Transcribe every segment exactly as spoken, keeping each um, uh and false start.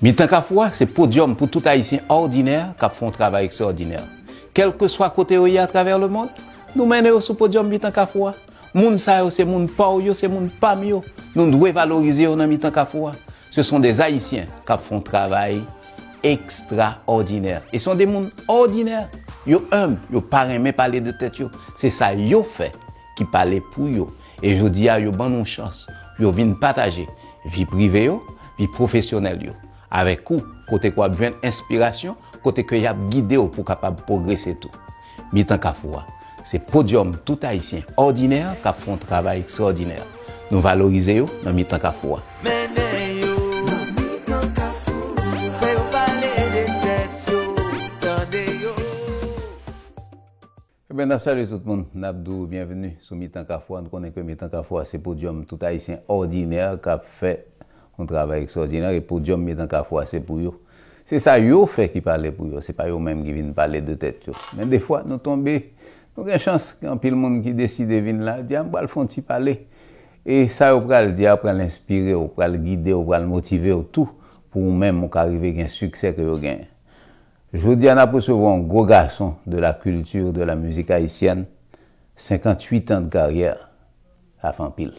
Mitan Kafou a se podyòm pou tout Ayisyen òdinè k ap fè yon travay ekstraòdinè. Kèlkeswa kote yo ye atravè lemonn, nou mennen yo sou podyòm Mitan Kafou a. Moun sa yo se moun pa w, yo se moun pa m yo. Nou dwe valorize yo nan Mitan Kafou a. Ce sont des Haïtiens k ap fè yon travay ekstraòdinè. E se yon de moun òdinè. Yo enb, yo pa renmen pale de tèt yo. Se sa yo fè ki pale pou yo. E jodi a, yo ban nou chans pou yo vin pataje vi prive yo, vi pwofesyonèl yo avèk ou, kote ke w ap jwenn enspirasyon, kote ke y ap gide w pou w kapab pwogrese tou. Mitan Kafou a se podyòm tout Ayisyen òdinè k ap fè yon travay ekstraòdinè. Nou valorize yo nan Mitan Kafou a. Mennen yo nan Mitan Kafou, fè yo pale de tèt yo, tande yo. Ebyen, n ap salye tout moun, n ap di w byenveni sou Mitan Kafou a. Nou konnen ke Mitan Kafou a se podyòm tout Ayisyen òdinè k ap fè yon travay ekstraòdinè, e podyòm Mitan Kafou a se pou yo. Se sa yo fè ki pale pou yo, se pa yo menm ki vin pale de tèt yo. Men defwa, nou tonbe, nou gen chans, gen anpil moun ki deside vin la, di, "A, m pral fè yon ti pale." E sa yo pral di a pral enspire w, pral gide w, pral motive w tou, pou ou menm ou ka rive gen siksè ke yo genyen. Jodi a, n ap resevwa yon gwo gason de la culture, de la musique haïtienne, cinquante-huit ans de carrière, sa fè anpil.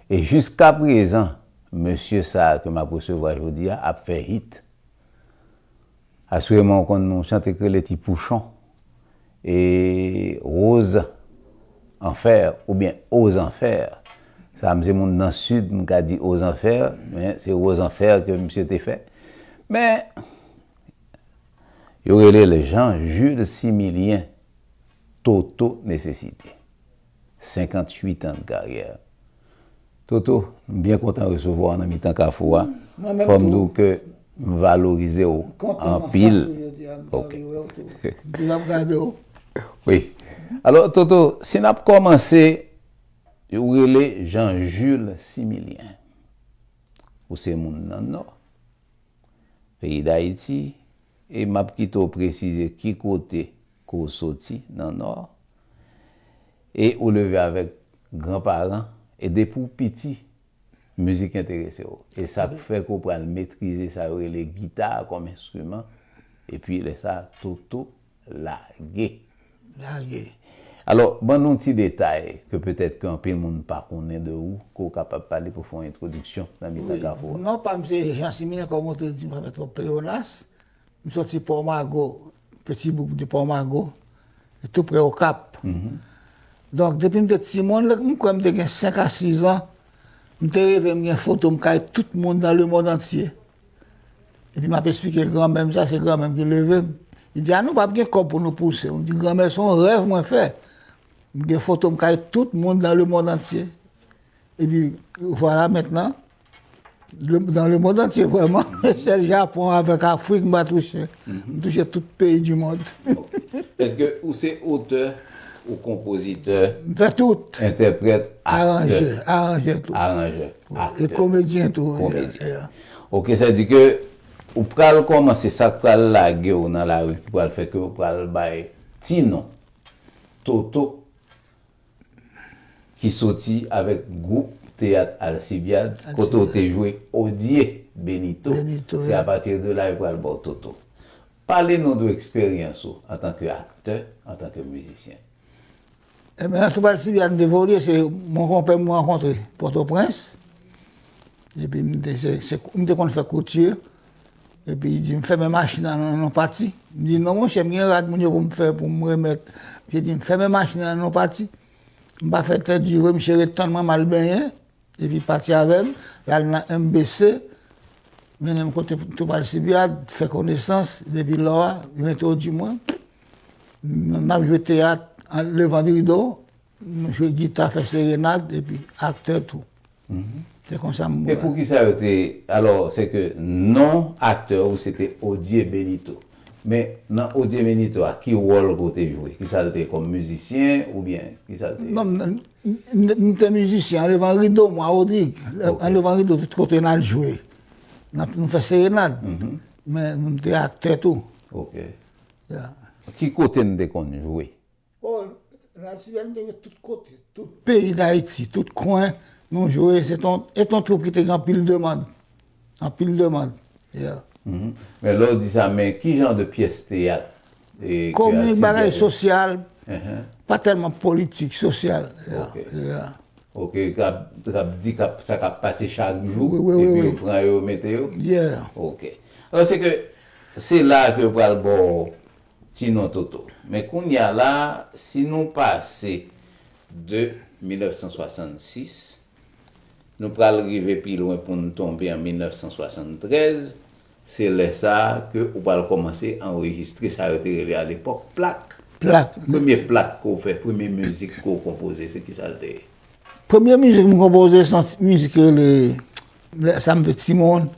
E jiska prezan, mesye sa a ke m ap resevwa jodi a ap fè hit. Asireman, w konn yon chante k rele Ti Pouchon. E Rose en fer, oubyen Aux Enfers. Sa, m se moun nan Sid, m ka di Aux Enfers, men se Rose en fer ke misye te fè. Men, yo rele l Jean Jules Similien, Toto Nesesite. Senkanntuit an de karyè. Toto, m byen kontan resevwa w nan Mitan Kafou a. Mwen menm tou. Fò m di w ke m valorize w anpil. Kontan nan fas ou jodi a, m ta vle wè w tou. M toujou ap gade w. Wi. Alò, Toto, si n ap kòmanse, ou rele Jean Jules Similien. Ou se moun nan Nò, peyi Dayiti, e m ap kite w presize ki kote ke w soti nan Nò, e ou leve avèk granparan, e depi w piti, mizik enterese w. E sa k fè ke w pral metrize sa yo rele gita a kòm enstriman, epi lè sa a, Toto lage. Lage. Alò, ban nou ti detay ke petèt ke anpil moun pa konnen de ou, ke w kapab pale pou fè yon entwodiksyon nan Mitan Kafou a. Non pa m se Jean Similien, kòm ou te di, m pa fè twòp pleyonas. M soti Pòmago, Petit Bourg de Pòmago, tou prè Okap. Donk, depi m te timoun, lè m kwè m te gen senk a sis an, m te reve m gen foto m kay tout moun dans le monde entier. Epi m ap esplike granmè m sa, se granmè m ki leve m. Li di, "A, nou p ap gen kòb pou nou pouse w." M di, "Granmè, se yon rèv mwen fè." M gen foto m kay tout moun dans le monde entier. Epi, vwala mentnan, le, dans le monde entier, vrèman, sèl Japon avèk Afrik m pa touche. M touche tout peyi du monde. Bon. Èske ou se otè, ou konpozitè, m fè tout, entèprèt, aktè? Aranje, aranje tou. Aranjè, wi, aktè, e komedyen tou, wi, komedyen. Yeah. Ok, sa di ke ou pral kòmanse, sa k pral lage w nan lari, ki pral fè ke w pral bay ti non Toto, ki soti avèk gwoup teyat Alcibiade, kote w te jwe Odie Benito. Benito, wi. Se apati de la yo pral ba w Toto. Pale nou de eksperyans ou antanke aktè, antanke mizisyen. Ebyen, nan twoup Alcibiade m te evolye, se mon konpè m rankontre Pòtoprens. Epi m te, se, se, m te konn fè kouti. Epi li di m, "Fèmen machin nan, nou, nou pati." M di, "Non, monchè, m gen rad moun yo pou m fè, pou m remèt." Misye di m, "Fèmen machin nan, nou pati." M pa fè tèt di vre, misye ret tann mwen, m al benyen. Epi pati avè m, l al nan M B C, mennen m kote twoup Alcibiade, fè konesans, depi lò a, yo entwodui mwen. N, n ap jwe teyat, an, levann rido, m jwe gita, fè serenad, epi aktè tou. Se konsa m. E poukisa yo te, alò, se ke non aktè ou se te Odie Benito. Men nan Odie Benito a, ki wòl ke w te jwe? Kisa l te kòm mizisyen oubyen kisa l te? Non, m, m, m, m te mizisyen, an levan rido, mwa Rodrig. Ok. An levan rido, tout kote n al jwe. N ap, nou fè serenad. Men m te aktè tou. Ok. Yeah. Ki kote n te konn jwe? Oh, Nativèl, nou te jwe tout kote, tout peyi Dayiti, tout kwen nou jwe. Se ton, e ton twoup ki te gen anpil demann. Anpil demann. Yeah. Men lè w di sa, men ki jan de pyès teyat? Komik, bagay sosyal, pa tèlman politik, sosyal. Yeah. Ok, k ap di sa k ap pase chak jou, epi yo pran yo, yo mete yo? Yeah. Ok. Alò, se ke se la ke yo pral ba w ti non Toto. Men kounye a la, si nou pase de mil nèf san swasannsis, nou pral rive pi lwen pou n tonbe an mil nèf san swasanntrèz, se lè sa a ke ou pral kòmanse anrejistre sa yo te rele alepòk plak. Plak. Premye plak ke w fè, premye mizik ke w konpoze, se ki sa l te ye? Premye mizik m konpoze, se yon mizik ki rele Lè sa m te timoun.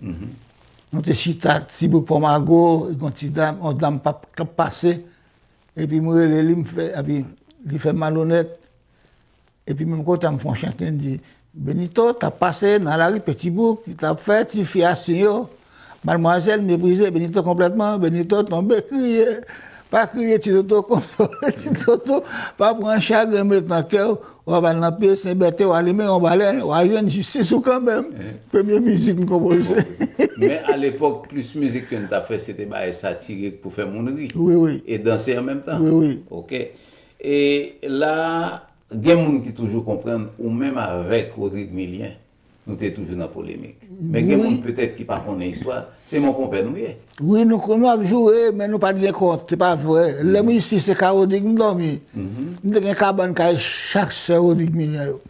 Nou te chita Ti Bouk Pòmago, yon ti dam, yon dam k ap pase. Epi m rele li, m fè, epi li fè m malonèt. Epi menm kote a m fè yon chante, m di, Benito t ap pase nan lari Peti Bouk, li t ap fè tifi a siy yo. Madmwazèl meprize Benito konplètman, Benito tonbe kriye. Pa kriye, Ti Toto, konsole Ti Toto, pa pran chagren met nan kè w, w ap al nan pye Sen Bète, w a limen yon balèn, w a jwenn jistis ou kanmenm. Premye mizik m konpoze. Men alepòk, plis mizik ke n t ap fè, se te bagay satirik pou fè moun ri. Wi, wi. E danse an menm tan. Wi, wi. Ok. E la, gen moun ki toujou konprann ou menm avèk Rodrigue Milien, nou te toujou nan polemik. Men gen moun petèt ki pa konnen istwa. Se mon konpè nou ye. Wi, nou, nou ap joure, men nou pa t gen kont. Se pa vre. Lè m isi, se ka Rodrigue m dòmi. M te gen kabann kay chak sè Rodrigue Milien yo.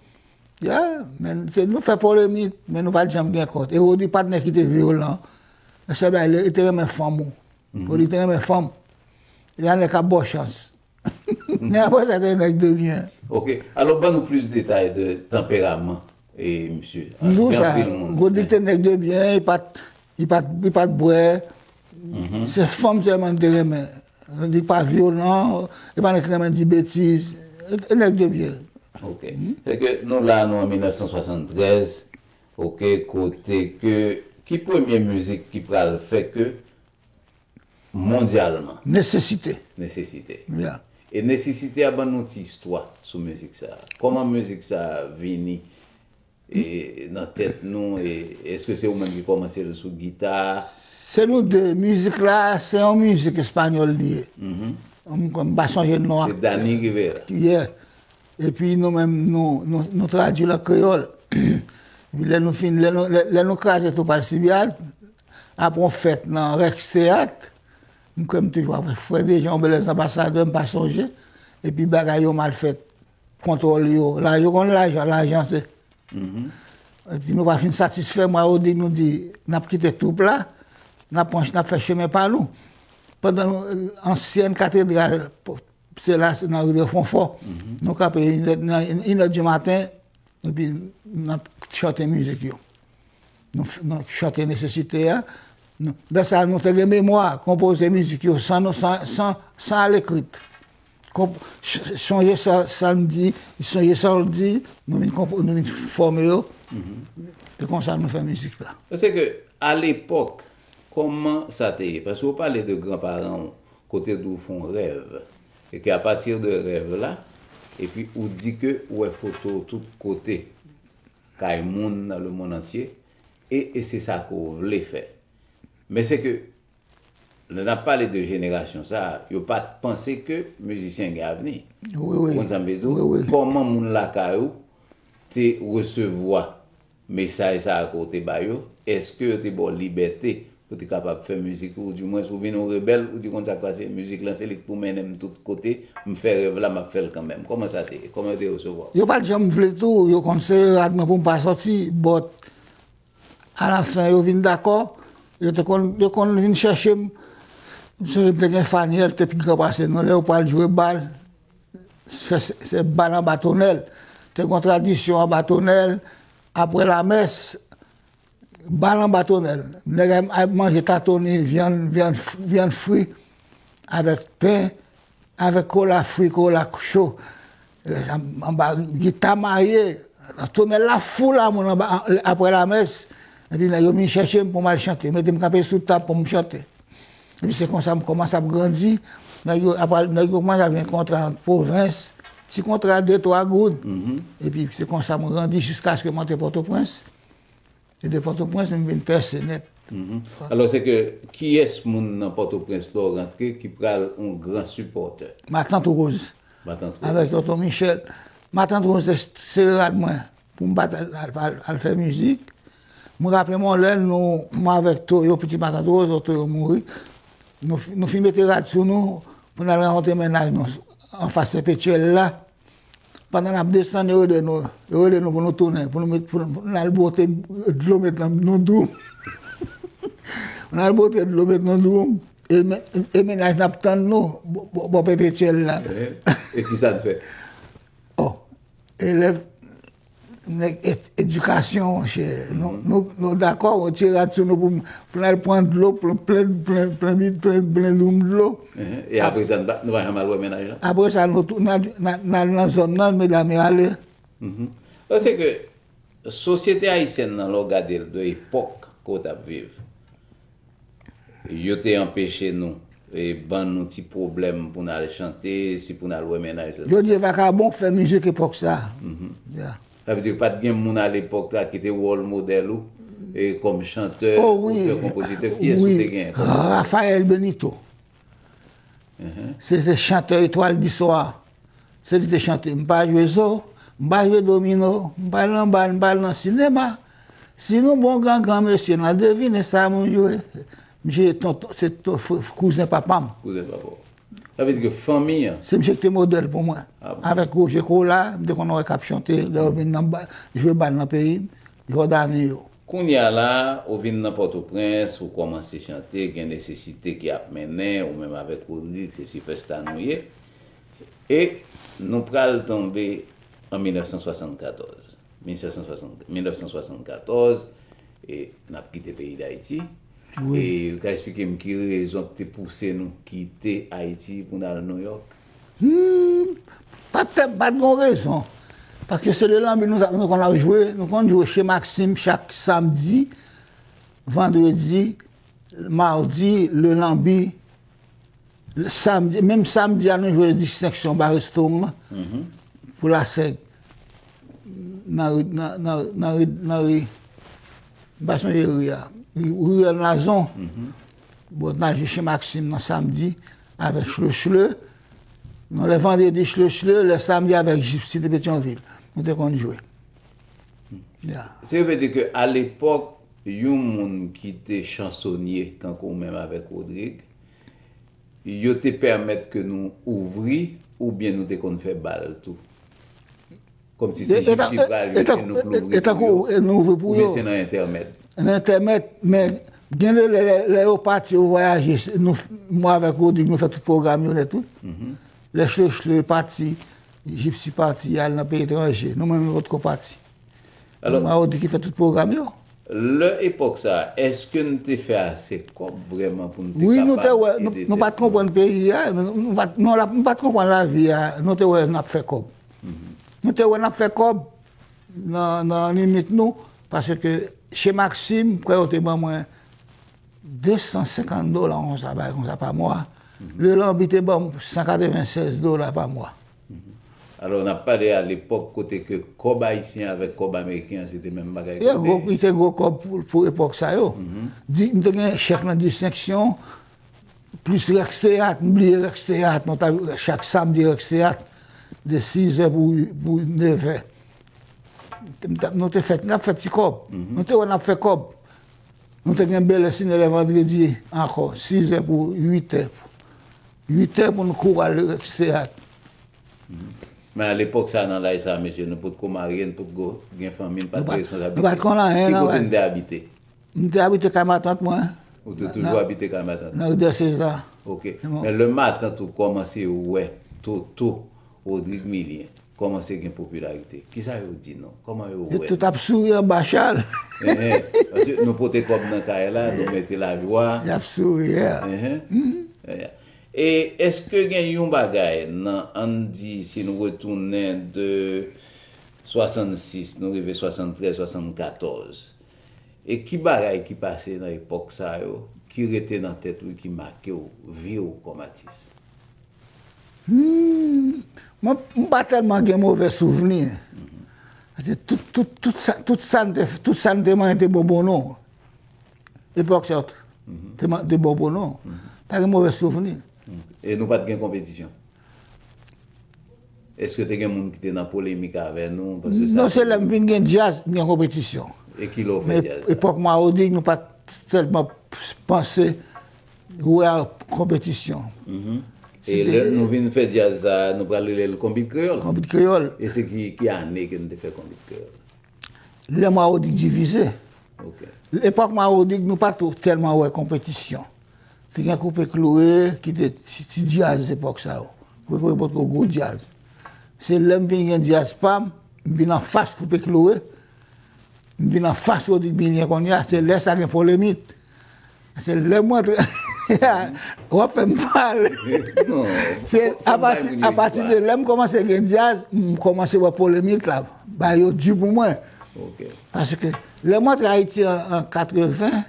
Ya, men se nou fè polemik, men nou pa t janm gen kont. E Rodrigue pa t nèg ki te vyolan. Sèl bagay, li te renmen fanm ou. Rodrigue te renmen fanm. E a nèg k ap ba w chans. Men apre sa, te nèg de byen. Ok. Alò, ban nou plis detay de tanperaman e misye. M di w sa, Rodrigue te nèg de byen, li pa t, li pa t, li pa t bwè. Se fanm sèlman li te renmen. Li pa vyolan, li pa nèg ki renmen di betiz. E nèg de byen. Ok. Se ke nou la, nou an mil nèf san swasanntrèz, ok, kote ke, ki premye mizik ki pral fè ke mondyalman. Nesesite. Nesesite. E Nesesite a ban nou ti istwa sou mizik sa a. Kòman mizik sa a vini e, nan tèt nou? E èske se ou menm ki kòmanse l sou gita? Se nou de. Mizik la, se yon mizik espanyòl li ye. M pa sonje non a. Se Dani Rivera. Yeah. Epi nou menm, nou, nou, nou tradui l an kreyòl. Epi lè nou fin, lè nou, lè, lè nou kraze tou pa l Sibyad, apre yon fèt nan Rex Teyat, m kwè m toujou avèk frè Dejan, Bèlèz Anbasadè, m pa sonje. Epi bagay yo mal fèt. Kontwòl yo. La, yo konn lajan, lajan se. Epi nou pa fin satisfè, mwen a Rodrigue nou di, n ap kite twoup la, n ap pran, n ap fè chemen pa nou. Pandan nou, ansyèn katedral, se la, se nan ri de Fonfò. Nou kanpe inè, nan inè di maten, epi n ap chante mizik yo. Nou, nou chante Nesesite a. Nou, dan sa, nou te gen memwa, konpoze mizik yo san, san, san, san alekrit. Sonje sa, sa m di, sonje sa w di, nou vin, nou vin fòme yo. Se konsa nou fè mizik la. Paske alepòk, kòman sa te ye? Paske ou pale de granparan w, kote w di w fè yon rèv. E ke apati de rèv la, epi ou di ke ou wè foto w tout kote, kay moun nan lemonn antye, e, e se sa ke w vle fè. Men se ke, lè n ap pale de jenerasyon sa a, yo pa t panse ke mizisyen gen avni. Wi, wi. Ou konn sa m vle di w? Wi, wi. Kòman moun lakay ou te resevwa mesaj sa a ke w te ba yo? Èske yo te ba w libète pou w te kapab fè mizik ou, dimwens ou vin yon rebèl, ou di konn sa k pase, mizik lan se li k pou mennen m tout kote, m fè rèv la, m ap fè l kanmenm? Kòman sa te ye? Kòman yo te resevwa w? Yo pa t janm vle tou, yo konn se rad mwen pou m pa sòti, but alafen, yo vin dakò. Yo te konn, yo konn vin chèche m. M sonje m te gen Fanyèl, te pi gran pase nou. Lè yo pral jwe bal, se, se, se bal anba tonèl. Te gen yon tradisyon anba tonèl, apre lamès, bal anba tonèl. Nèg ap manje tatoni, vyann, vyann, vyann fri, avèk pen, avèk kola fri, kola cho. Anba gita maye, tonèl la fou la, moun anba, apre lamès. Epi nèg yo vin chèche m pou m al chante, mete m kanpe sou tab pou m chante. Epi se konsa m kòmanse ap grandi. Nèg yo, apre, nèg yo kòmanse ap jwenn kontra nan pwovens, ti kontra de twa goud. Epi se konsa m grandi jiskaske m antre Pòtoprens. E de Pòtoprens, m vin pèse nèt. Mhm. Alò, se ke kiyès moun nan Pòtoprens la w rantre ki pral yon gran sipòtè? Matant Rose. Matant Rose. Avèk Tonton Michel. Matant Rose te sere rad mwen pou m pa t al, al, al, al fè mizik. Mwen raple m yon lè, nou, mwen avèk Toyo, pitit Matant Rose, Toyo mouri. Nou, fi- nou fin mete rad sou nou pou n al rankontre mennaj nou anfas Pèpetyèl la. Pandan n ap desann, yo rele nou, yo rele nou pou nou tounen, pou nou met, pou nou, pou nou al pote dlo met nan, nan doum. Pou nou al pote dlo met nan doum. E, men- e mennaj n ap tann nou, bò, bò, bò Pèpetyèl la. E, e ki sa n fè? Oh, elèv, nèg et- edikasyon, monchè. Nou, nou, nou dakò, yon ti rad sou nou pou, pou n al pran dlo, plen, plen, plen, plen, plen, plen doum dlo. Mhm. E apre sa, n pa- nou pa janm al wè mennaj la? Apre sa, nou tou- n al, n al, n al nan zòn nan, medam yo ale. Mhm. Paske sosyete ayisyèn nan, lè w gade l de epòk ke w t ap viv, yo te anpeche nou, e ban nou ti pwoblèm pou n al chante, si pou n al wè mennaj la. Yo di e vakabon k fè mizik epòk sa. Mhm. Ya. Sa vle di pa t gen moun alepòk la ki te role model ou, e kòm chantè, oh, wi, otè, konpozitè, kiyès ou te genyen kòm modèl? Rafael Benito. Mhm. Se te chantè Etoile du Soir. Se li te chante, "M pa jwe zo, m pa jwe domino, m pa nan bal, m pa nan sinema. Si nou bon gran gran mesye, n a devine sa moun jwe." Misye tonton, se to- f- f- kouzen papa m. Kouzen papa w. Sa vle di ke fanmi an. Se misye ki te modèl pou mwen. Ah bon? Avèk Roger Cola, m te konn wè k ap chante, lè yo vin nan ba- jwe bal nan peyi m, Jòdani yo. Kounye a la, ou vin nan Pòtoprens, ou kòmanse chante, gen nesesite ki ap mennen, ou menm avèk Rodrig, se sipèsta nou ye. E nou pral tonbe an mil nèf san swasannkatòz. Mil nèf san swasann, mil nèf san swasannkatòz, e n ap kite peyi Dayiti. Wi. E ou ka eksplike m ki rezon ki te pouse nou kite Ayiti pou n al Nouyòk? Hmm, pa t, pa t gen rezon. Paske se le lanbi nou, t ap- nou konn ap jwe, nou konn jwe chez Maxime chak samdi, vandredi, mawdi, le lanbi, samdi, menm samdi a, nou jwe Distenksyon ba restoran pou Lasèg. Nan ri, nan, nan, nan ri, nan ri, m pa sonje ri a. Ri, ri Riyèl Nazon. Bon, n al jwe chez Maxime nan samdi avèk Chle Chle. Non, lè vandredi Chle Chle, lè samdi avèk Gypsy de Petyonvil. Nou te konn jwe. Ya. Se vle di ke alepòk, yon moun ki te chansonye, tankou w menm avèk Rodrig, yo te pèmèt ke nou ouvri oubyen nou te konn fè bal tou? Kòmsi si Gypsy pral jwe e nou pou l ouvri pou yo. Oubyen se nan entèmèd? Nan entèmèd, men gen de lè, lè, lè yo pati, yo vwayaje, se- nou, mwen avèk Rodrig, nou fè tout pwogram yo nèt, wi. Lè Chle Chle pati, Gypsy pati, al nan peyi etranje, nou menm nou potko pati. Alò, mwen avèk Rodrig ki fè tout pwogram yo. Lè epòk sa a, èske n te fè ase kòb vrèman pou n te kapab ede tèt nou? Wi, nou te wè, nou, nou pa t konprann peyi a, men nou, nou pa t, nou la- nou pa t konprann lavi a, nou te wè n ap fè kòb. Nou te wè n ap fè kòb nan, nan limit nou, paske chez Maxime, kwè yo te ban mwen de san senkant dola, konsa, bagay konsa, pa mwa. Le Lanbi te ban m san katrevennsèz dola pa mwa. Alò, n ap pale a lepòk kote ke kòb ayisyen avèk kòb ameriken an, se te menm bagay kote. Li te gwo kòb pou, pou epòk sa yo. Di, m te gen chèk nan Distenksyon, plis Rex Teyat, m bliye Rex Teyat, nou ta, chak samdi Rex Teyat, de sizè pou, pou nevè. Nou te fè, n ap fè ti kòb. Nou te wè n ap fè kòb. Nou te gen bèlè sine lè vandredi ankò, sizè pou uitè. Uitè pou nou kouri al Rex Teyat. Men alepòk sa, nan laj sa, mesye, nou potko marye, nou potko gen fanmi, nou pa t gen responsablite. Nou pa t konn anyen. Ki kote n te abite? M te abite kay matant mwen. Ou te toujou abite kay matant? Nan ri dè Seza. Ok. Men lè matant ou kòmanse wè Toto, Rodrig Milien, kòmanse gen popilarite, kisa yo di nou? Kòman yo wè nou? Yo tout ap souri anba chal. Paske nou pote kòb nan kay la, nou mete lajwa. Y ap souri, yeah. E èske gen yon bagay nan, ann di, si nou retounen de swasannsis, nou rive swasanntrèz, swasannkatòz, e ki bagay ki pase nan epòk sa yo ki rete nan tèt ou, ki make w, vi w kòm atis? Hmm, mwen, m pa tèlman gen movè souvni. Paske tout, tout, tout sa, tout sa n te, tout sa n te manyen te bonbon, non. Epòk sa yo te, te bon pou nou. Pa gen move souvni. E nou pa t gen konpetisyon? Èske te gen moun ki te nan polemik avè nou? Paske sa... Non, se lè m vin gen djaz, m gen konpetisyon. E ki lè w fè djaz sa? Men epòk Mwa Rodrig, nou pa t tèlman panse wè konpetisyon. E lè nou vin fè djaz sa, nou pral rele l Konbit Kreyòl? Konbit Kreyòl. E se ki, ki ane ke nou te fè Konbit Kreyòl? Lè Mwa Rodrig divize. Epòk Mwa Rodrig, nou pa t tèlman wè konpetisyon. Te gen Koupe Kloure ki te ti, ti djaz epòk sa yo. Koupe Kloure potko gwo djaz. Se lè m vin gen djaz pa m, m vin anfas Koupe Kloure, m vin anfas Rodrig Milien kounye a, se lè sa gen polemik. Se lè m antre, w ap fè m pale. Se apati, apati de lè m kòmanse gen djaz, m kòmanse wè polemik la. Bagay yo di pou mwen. Paske lè m antre Ayiti an, an katreven,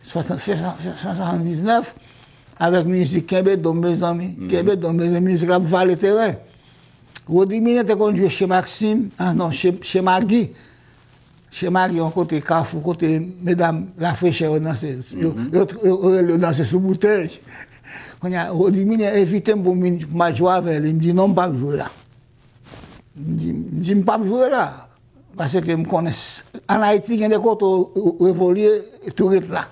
swasann, swasann diznèf, avèk mizik Kenbe Dom, mezanmi. Kenbe Dom, mezanmi, mizik la ap vale teren. Rodrig Milien te konn jwe Chez Maxime, ah non, Chez, Chez Maggie. Chez Maggie, yon kote kafou, kote medam Lafrechè yo danse. Yo, yo, yo, yo rele yo danse sou boutèy. Kounye a, Rodrig Milien envite m pou m vin, pou m al jwe avè li. M di non, m p ap jwe la. M di, m di m p ap jwe la. Paske m konnen, s- ann Ayiti, gen de kote w, w, w evolye, tou ret la.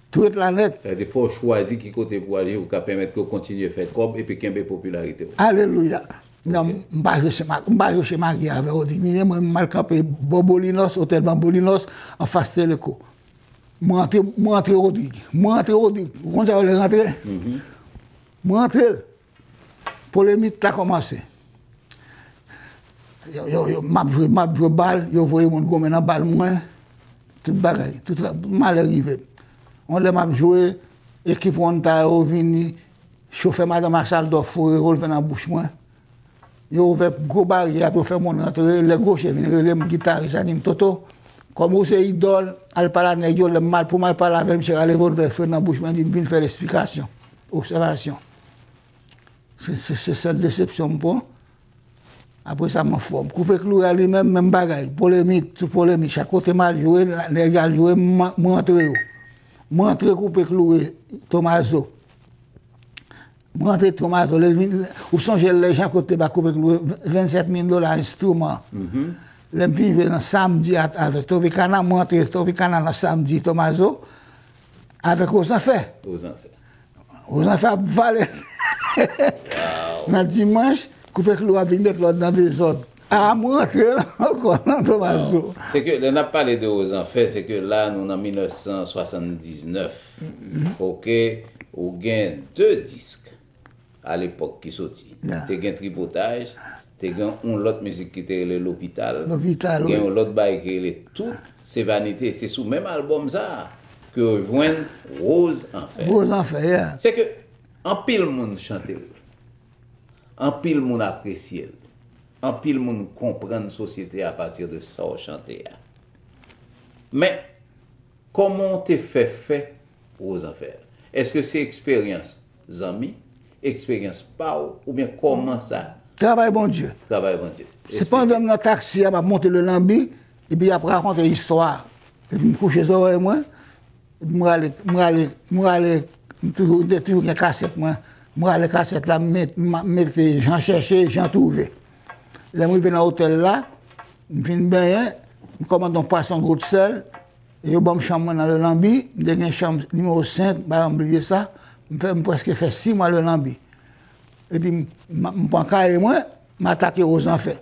Tou ret la nèt. Sa vle di fò w chwazi ki kote pou w al jwe, pou ka pèmèt ke w kontinye fè kòb epi kenbe popilarite w. Alelouya. Non, m pa jwe Chez Maggie, m pa jwe Chez Maggie avè Rodrig Milien, mwen m al kanpe bò Bolinos, otèl Bambolinos, anfas Teleco. Mwen rantre, mwen rantre Rodrig. Mwen rantre Rodrig. Ou konn sa yo le rantre? Mwen rantre l. Polemik la kòmanse. Yo, yo, yo, m ap jwe, m ap jwe bal, yo voye moun goumen nan bal mwen. Tout bagay, tout malè rive m. Yon lè m ap jwe, ekip Honda yo vini, chofè madanm Asaldòf foure revòlvè nan bouch mwen. Yo ouvè gwo baryè a pou yo fè moun rantre, lè Gwoche vin rele m, gitaris la di m, Toto, kòm ou se idòl, al pale a nèg yo, lè m al pou m al pale avè l, misye rale revòlvè fre nan bouch mwen, di m vin fè l esplikasyon, obsèvasyon. Se, se, se sèl desepsyon m pran. Apre sa, m anfòm. Koupe Kloure a li menm, menm bagay. Polemik sou polemik. Chak kote m al jwe, nèg al jwe, m, m rantre yo. M rantre Koupe Kloure, Tomazo. M rantre Tomazo. Lè vin, ou sonje lè Jean Claude te ba Koupe Kloure vennsèt mil dola enstriman. Lè m vin jwe nan samdi a, avèk Tropicana, m rantre Tropicana nan samdi, Tomazo, avèk Ozanfè. Ozanfè. Ozanfè ap vale. Nan dimanch, Koupe Kloure ap vin met lòd nan dezòd. A, mwen rantre la ankò nan Tomazo. Se ke lè n ap pale de Ozanfè, se ke la nou nan mil nèf san swasanndiznèf. Oke, ou gen de disk alepòk ki soti. Te gen Tripotaj, te gen yon lòt mizik ki te rele Lopital. Lopital, wi. Gen yon lòt bagay ki rele Tout se vanite. Se sou menm albòm sa a ke w jwenn Rose Anfè. Rose Anfè, yeah. Se ke anpil moun chante l. Anpil moun apresye l. Anpil moun konprann sosyete a apati de sa w chante a. Men, kòman w te fè fè Rose Anfè? Èske se eksperyans zanmi, eksperyans pa w, oubyen kòman sa? Travay Bondye. Travay Bondye. Se pandan m nan taksi a, m ap monte le lanbi, epi y ap rakonte istwa. Epi m kouche zòrèy mwen, epi m rale, m rale, m rale, m toujou, m te toujou gen kasèt mwen. M rale kasèt la, m met, m mete Jan chèche, Jan twouve. Lè m rive nan otèl la, m fin benyen, m kòmande yon pwason gout sèl, e yo ban m chanm mwen nan le lanbi, m te gen chanm nimewo senk, m pa janm bliye sa, m fè, m prèske fè sis mwa le lanbi. Epi m, m, m pran kaye mwen, m atake Ozanfè.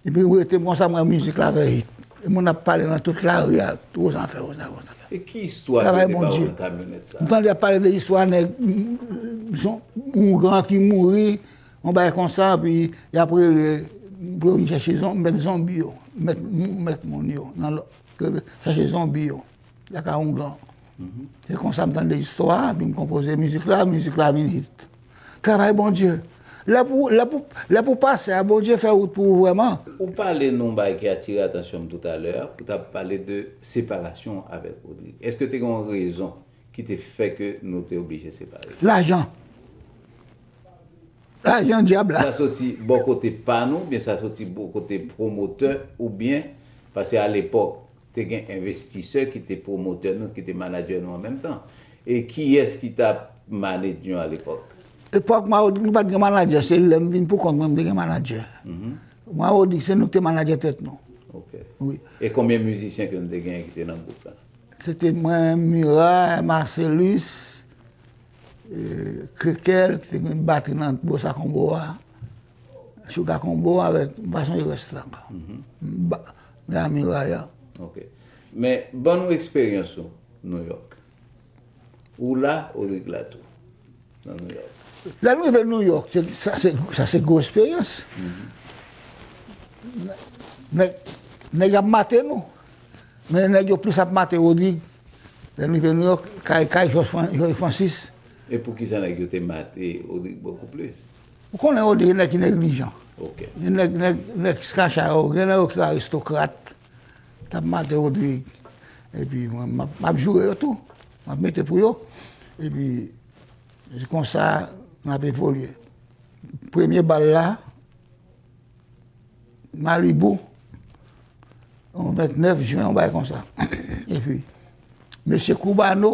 Epi m rete m konsa, m wè mizik la fè hit. E moun ap pale nan tout lari a, Ozanfè, Ozanfè, Ozanfè. E ki istwa ki te ba w nan kamyonèt sa? M tande y ap pale de istwa nèg, m, m, yon gran ki mouri, yon bagay konsa, epi y ap rele pou yo vin chèche zon-, mèt zonbi yo, mèt, mèt moun yo, nan lò, chèche zonbi yo, lakay oungan. Se konsa m tande istwa a, epi m konpoze mizik la, mizik la vin hit. Travay Bondye. Lè pou, lè pou, lè pou pase a, Bondye fè wout pou ou vrèman. Ou pale nou yon bagay ki atire atansyon m toutalè a, ou t ap pale de separasyon avèk Rodrig. Èske te gen yon rezon ki te fè ke nou te oblije separe? Lajan. Lajan dyab la. Sa soti bò kote pa nou, oubyen sa soti bò kote pwomotè, oubyen, paske alepòk, te gen envestisè ki te pwomotè nou, ki te manadjè nou an menm tan. E kiyès ki t ap manage nou alepòk? Epòk Mawodi, nou pa t gen manadjè, se lè m vin pou kont mwen, m te gen manadjè. Mawodi, se nou ki te manadjè tèt nou. Ok. Wi. E konbyen mizisyen ke nou te genyen ki te nan gwoup la? Se te mwen, Miray, Marcelus, e, Krekel, ki te gen batri nan Bossa Combo a, Sugar Combo avèk, m pa sonje rès la ankò. Ba, Miray a. Ok. Men, ban nou eksperyans ou New York. Ou la, Rodrigue la tou, nan New York. Lè nou rive New York, se, sa se, sa se gwo eksperyans. Nèg, nèg ap mate nou. Men nèg yo plis ap mate Rodrigue. Lè nou rive New York, kay, kay George Fran-, George Francis. E poukisa nèg yo te mate Rodrigue bokou plis? Ou konnen Rodrigue nèg ki neglijan. Ok. Gen nèg, nèg, nèg kracha yo, gen nèg yo ki aristokrat. T ap mate Rodrigue. Epi mwen, m ap, m ap joure yo tou. M ap mete pou yo. Epi, se konsa n ap evolye. Premye bal la, Malibu, yon vennèf jen, yon bagay konsa. Epi, mesye Cubano,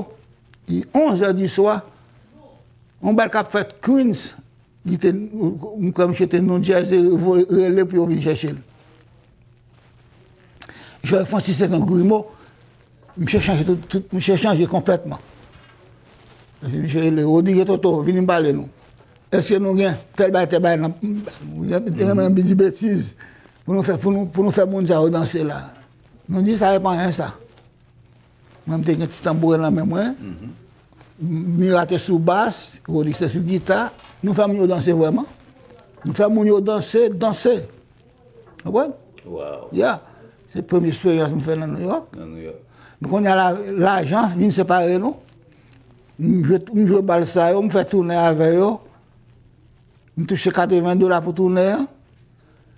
li onz è di swa, yon bal k ap fèt Queens, li te, m kwè misye te New Jersey, voye, rele pou yo vin chèche l. George Francis se te yon grimo, misye chanje tout, tout, misye chanje konplètman. Epi misye rele Rodrigue Toto, vini m pale nou. Èske nou gen tèl bagay, tèl bagay nan, nou te renmen di betiz pou nou fè, pou nou, pou nou fè moun sa yo danse la. Nou di sa e pa anyen sa. Mwen, m te gen ti tanbouren nan men mwen. Mira te sou bas, Rodrigue te sou gita. Nou fè moun yo danse vrèman. Nou fè moun yo danse, danse. Konprann? Wow. Ya. Se premye eksperyans m fè nan New York. Nan New York. Men kounye a la, lajan vin separe nou. M jwe, m jwe bal sa yo, m fè toune avè yo. M touche katreven dola pou toune an.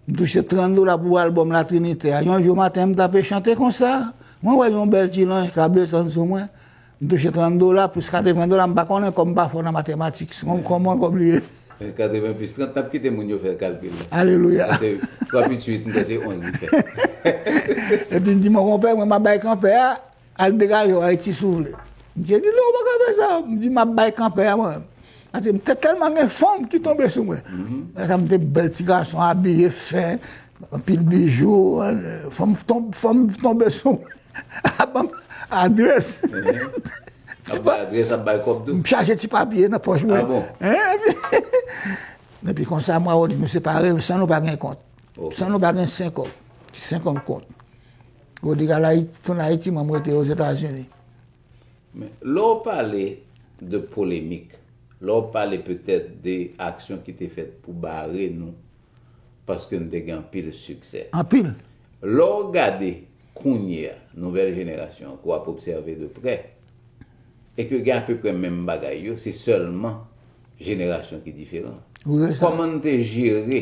M touche trant dola pou albòm La Trinité a. Yon jou maten, m t ape chante konsa. Mwen wè yon bèl ti lanj k ap desann sou mwen. M touche trant dola plis katreven dola, m pa konnen kòb, m pa fò nan matematik. Kòm, kòman kòb li ye? Katreven plis trant, n ap kite moun yo fè kalkil la. Alelouya. Paske twa plis uit, m kwè se onz li fè. Epi m di, mon konpè, mwen, m ap bay kanpè a, al degaje w Ayiti si w vle. M di, li lè w pa ka fè sa. M di, m ap bay kanpè a mwen. Paske m te tèlman gen fanm ki tonbe sou mwen. Lè sa m te bèl ti gason, abiye fen, anpil bijou, fanm ton-, fanm tonbe sou mwen. Ap ban m adrès. Ap bay adrès, ap bay kòb tou. M chaje ti papye nan pòch mwen. Ah bon? Epi, epi konsa, mwen, Rodrigue, nou separe, san nou pa gen kont. Ok. San nou pa gen senkòb. Senkòb kont. Rodrigue al Ayiti, tounen Ayiti, mwen, mwen rete Ozetazini. Men, lè w pale de polemik, lè w pale petèt de aksyon ki te fèt pou bare nou, paske nou te gen anpil siksè. Anpil. Lè w gade kounye a, nouvèl jenerasyon an, ke w ap obsève de prè, e ke gen apeprè menm bagay yo, se sèlman jenerasyon ki diferan. Wi, sa. Kòman n te jere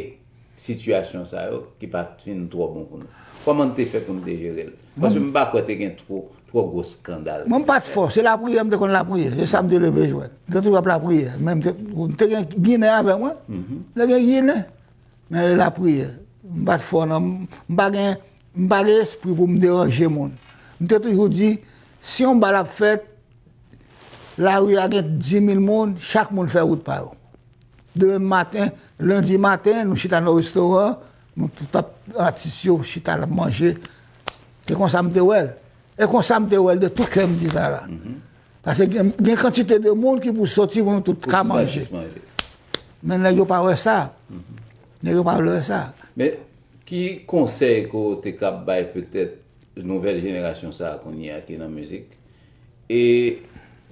sitiyasyon sa yo ki pa t fin twò bon pou nou? Kòman n te fè pou n te jere l? Paske m pa kwè te gen twò, twò gwo eskandal. Mwen, m pa t fò, se lapriyè, m te konn lapriyè. Se sa m te leve jwenn. M te toujou ap lapriyè. Men m te, m te gen Ginen avè mwen. M te gen Ginen. Men lapriyè. M pa t fò nan, m pa gen, m pa gen espri pou m deranje moun. M te toujou di, si yon bal ap fèt, lari a gen dis mil moun, chak moun fè wout pa yo. Demen maten, lendi maten, nou chita nan restoran, nou tout ap, atis yo chita n ap manje. Se konsa m te wè l. E konsa m te wè l, de tout kè m di sa la. Paske gen, gen kantite de moun ki pou soti pou nou tout ka manje. Men nèg yo pa wè sa. Nèg yo pa vle wè sa. Men ki konsèy ke w te kab bay petèt nouvèl jenerasyon sa a kounye a ki nan mizik, e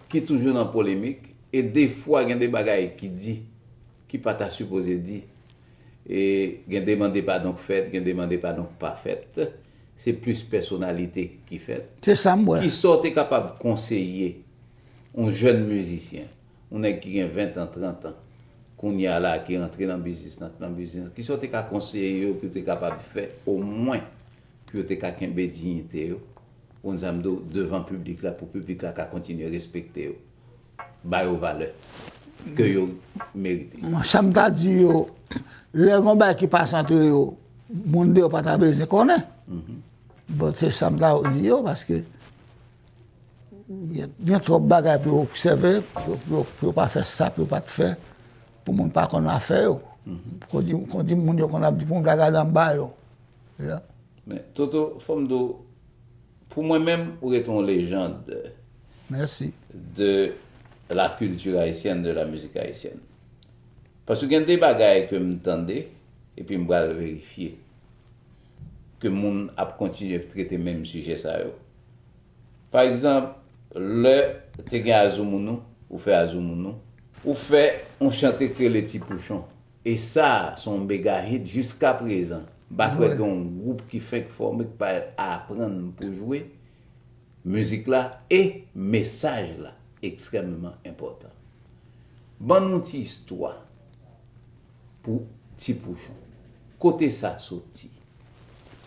ki toujou nan polemik, e defwa gen de bagay ki di, ki pa ta sipoze di, e gen de mande padon k fèt, gen de mande padon k pa fèt, se plis pèsonalite ki fèt. Se sa m wè. Kisa w te kapab konseye yon jèn mizisyen, yon nèg ki gen ven tan, trant an, kounye a la, ki rantre nan biznis, nan, nan biznis, kisa w te ka konseye yo pou yo te kapab fè omwen pou yo te ka kenbe diyite yo, konn sa m di w, devan piblik la, pou piblik la ka kontinye respekte yo, ba yo valè ke yo merite. Sa m ta di yo, lè gen yon bagay ki pase antre yo, moun deyò pa ta bezwen konnen. Bon, se sa m ta di yo, paske gen, gen twòp bagay pou yo obsève, pou yo, pou yo, pou yo pa fè sa, pou yo pa t fè, pou moun pa konn afè yo. Kon di, kon di moun yo konn ap di pou moun ta gade anba yo. Yeah. Men, Toto, fò m di w, pou mwen menm, ou rete yon lejand Mèsi. de la culture haïtienne, de la musique haïtienne. Paske gen de bagay ke m tande, epi m pral verifye ke moun ap kontinye trete menm sijè sa yo. Pa egzanp, lè te gen Azoumounou, ou fè Azoumounou, ou fè yon chante k rele Ti Pouchon. E sa, se yon mega hit jiska prezan. M pa kwè gen yon gwoup ki fenk fòme k pa aprann pou jwe mizik la e mesaj la ekstrèmman enpòtan. Ban nou ti istwa pou Ti Pouchon. Kote sa soti?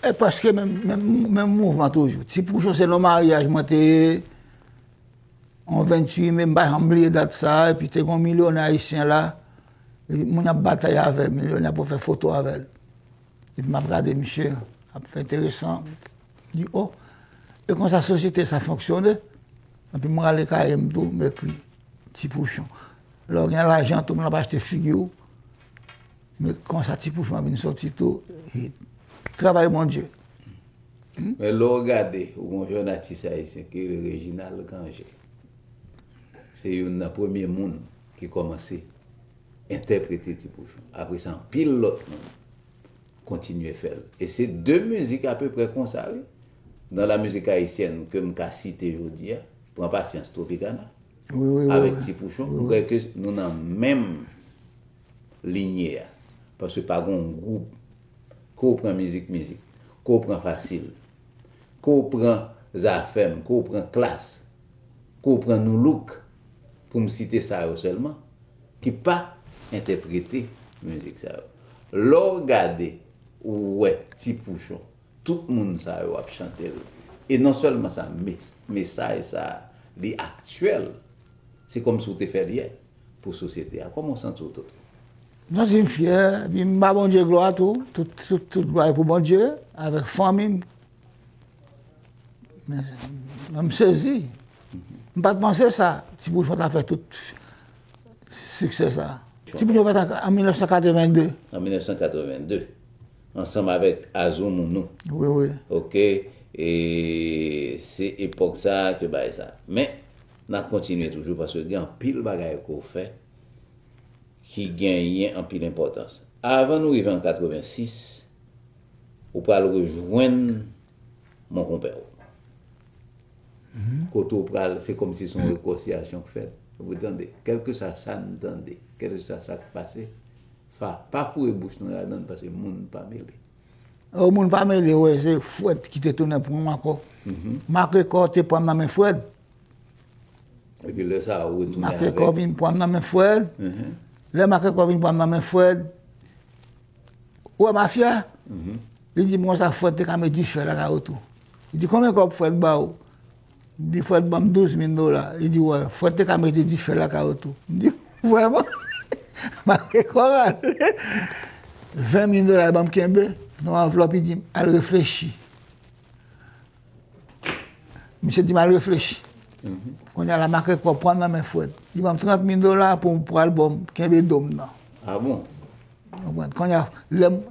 E prèske menm, menm, menm mouvman toujou. Ti Pouchon se nan maryaj mwen te ye, yon venntuit me, m pa janm bliye dat sa, epi te gen yon milyonè ayisyen la, e moun ap batay avè l, milyonè pou fè foto avè l. Epi m ap gade misye, ap fè enteresan, di, o, e konsa sosyete sa fonksyone, epi m rale kaye m tou, m ekri Ti Pouchon. Lè w gen lajan tou, moun ap achte figi w, men konsa Ti Pouchon an vin soti tou, e travay Bondye. Men lè w gade, ou gen yon jèn atis ayisyen ki rele Reginald Granger. Se youn nan premye moun ki kòmanse entèprete Ti Pouchon. Apre sa, anpil lòt moun kontinye fè l. E se de mizik apeprè konsa, wi, nan la mizik ayisyèn ke m ka site jodi a, Pran Pasyans, Tropicana, Wi, wi, wi, avèk wi. Ti Pouchon. M kwè ke nou nan menm linye a. Paske pa gen yon gwoup, ke w pran mizik, mizik, ke w pran Fasil, ke w pran Zafèm, ke w pran Klass, ke w pran Nu Look, pou m site sa yo sèlman, ki pa entèprete mizik sa yo. Lè w gade, ou wè Ti Pouchon, tout moun sa yo ap chante l. E non sèlman sa, me, mesaj sa, li aktyèl. Se kòmsi w te fè l yè pou sosyete a. Kòman w santi w, Toto? M santi m fyè, epi m ba Bondye glwa tou. Tout, tout, tout glwa pou Bondye, avèk fanmi m. Men, men m sezi. M pa t panse sa, Ti Pouchon ta fè tout siksè sa. Ti Pouchon fèt an, an mil nèf san katrevenn de. An mil nèf san katrevenn de. Ansanm avèk Azoumounou. Wi, wi. Oke. E se epòk sa a ke bagay sa. Men, n ap kontinye toujou paske gen anpil bagay ke w fè ki genyen anpil enpòtans. Avan nou rive an katrevensis, ou pral rejwenn Mon Konpè w. Kote w pral, se kòmsi se yon rekonsilyasyon k fèt. Ou tande, kèlkeswa sa n tande, kèlkeswa sa k pase, pa, pa foure bouch nou ladan l paske moun pa mele. O, moun pa mele, wè, se Fred ki te tounen pran m ankò. Mak Rekò te pran m nan men Fred. Epi lè sa a, ou retounen Mak Rekò vin pran m nan men Fred. Lè Mak Rekò vin pran m nan men Fred, ou wè mafya? Li di m konsa, Fred te ka met dife lakay ou tou. Li di, konbyen kòb Fred ba w? M di, Fred ban m douz mil dola. Li di, wè, Fred te ka mete dife lakay ou tou. M di, vrèman? Mak Rekò rale ven mil dola, li ban m kenbe nan anvlòp, li di m, al reflechi. Misye di m al reflechi. Kounye a la, Mak Rekò pran m nan men Fred. Li ban m trant mil dola pou m pral bon kenbe do m nan. A bon? Ou konprann? Kounye a, lè m,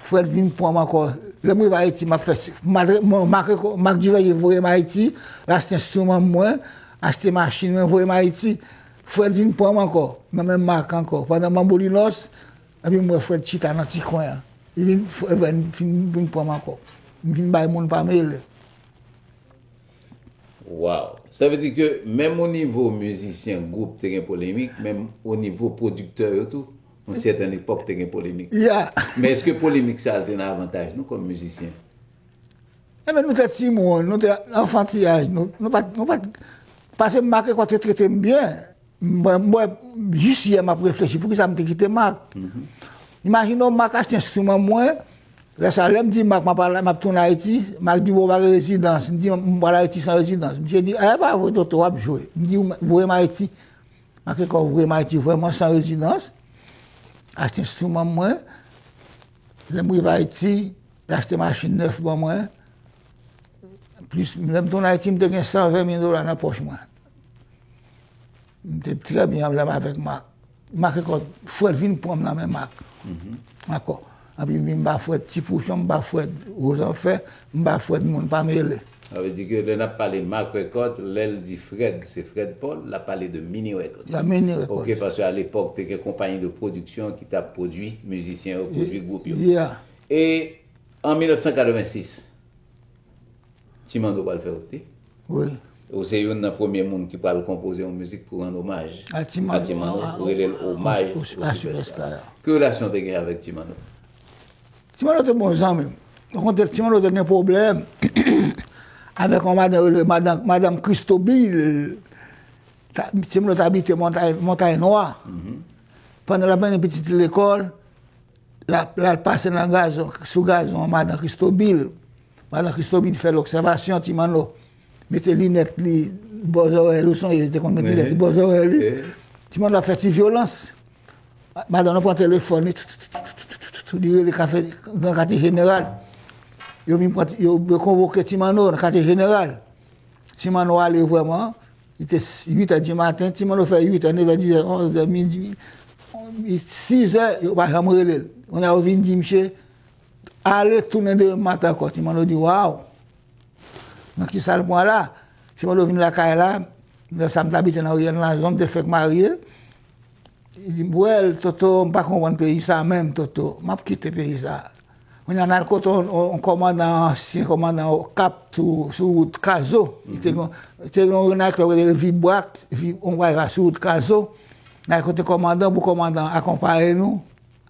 Fred vin pran m ankò. Lè m rive Ayiti, m ap fè, m al, m, Mak Rekò, Mak Divèje voye m Ayiti, l achte enstriman mwen, achte machin mwen, voye m Ayiti. Fred vin pran m ankò, nan men Mak ankò. Pandan m Bolinos, epi m wè Fred chita nan ti kwen an. Li vin, Fred vin, vin, vin pran m ankò. M vin bay moun pa mele. Wow! Sa vle di ke menm o nivo mizisyen gwoup te gen polemik, menm o nivo pwodiktè yo tou, yon sèten epòk te gen polemik. Ya. Men èske polemik sa a te nan avantaj nou kòm mizisyen? Enben, nou te timoun, nou te anfantiyaj, nou, nou pa t, nou pa t, paske Mak Rekò te trete m byen. Mwen, mwen, jis yè m ap reflechi, poukisa m te kite Mak? Imajine w, Mak achte enstriman mwen, lè sa, lè m di Mak, m ap al, m ap tounen Ayiti, Mak di, bon, w pa gen rezidans. M di, m pral Ayiti san rezidans. Misye di, e pa vre, Toto, w ap jwe. M di, voye m Ayiti. Mak Rekò voye m Ayiti vrèman san rezidans. Achte enstriman mwen. Lè m rive Ayiti, l achte machin nèf ban mwen. Plis, lè m tounen Ayiti, m te gen san ven mil dola nan pòch mwen. M te trè byen ansanm avèk Mak. Mak Rekòd, Frèd vin pran m nan men Mak. Ankò. Epi m vin ba Frèd Ti Pouchon, m ba Frèd Wozanfè, m ba Frèd Moun Pa Mele. Sa vle di ke lè n ap pale Mak Rekòd, lè l di Frèd, se Frèd Paul, l ap pale de Mini Rekòd. Ya, Mini Rekòd. Ok, paske alepòk, te gen konpayi de pwodiksyon ki t ap pwodui mizisyen yo, pwodui gwoup yo. Yeah. E an mil nèf san katrevensis, Ti Manno pral fè wout li. Wi. Ou se youn nan premye moun ki pral konpoze yon mizik pou rann omaj a Ti Manno, pou rele l Omaj o Sipèsta. Ki relasyon w te gen avèk Ti Manno? Ti Manno te bon zanmi m. Okontrè, Ti Manno te gen pwoblèm avèk yon madanm rele madanm, madanm Christo Bill. Ti Manno t abite Montay, Montay Nwa. Pandan l ap mennen pitit li lekòl, l ap, l al pase nan gazon, sou gazon an, madan Christo Bill. Madan Christo Bill fè l obsèvasyon, Ti Manno mete linèt li bò zòrèy li, ou sonje, li te konn mete linèt li bò zòrèy li. Ti Manno ap fè ti vyolans. Madanm nan pran telefòn li, li rele kafè, nan katye jeneral. Yo vin pran, yo, yo konvoke Ti Manno nan katye jeneral. Ti Manno ale vrèman, li te uit è di maten, Ti Manno fè uit è, nèf è, dis è, onz è, midi, sizè, yo pa janm rele l. Kounye a yo vin di misye, ale tounen demen maten ankò. Ti Manno di, waw, nan kisa l pran la? Ti Manno vin lakay la, lè sa m t abite nan Riyèl Nazon, m te fèk marye. Li di, wèl, Toto, m pa konprann peyi sa menm, Toto. M ap kite peyi sa. Kounye a, n al kote yon, yon, yon kòmandan, ansyen kòmandan Okap sou, sou wout Kazo. Li te gen, te gen yon nayt klèb ki rele Vibwak, Vi-, yon bagay sou wout Kazo. N al kote kòmandan pou kòmandan akonpaye nou,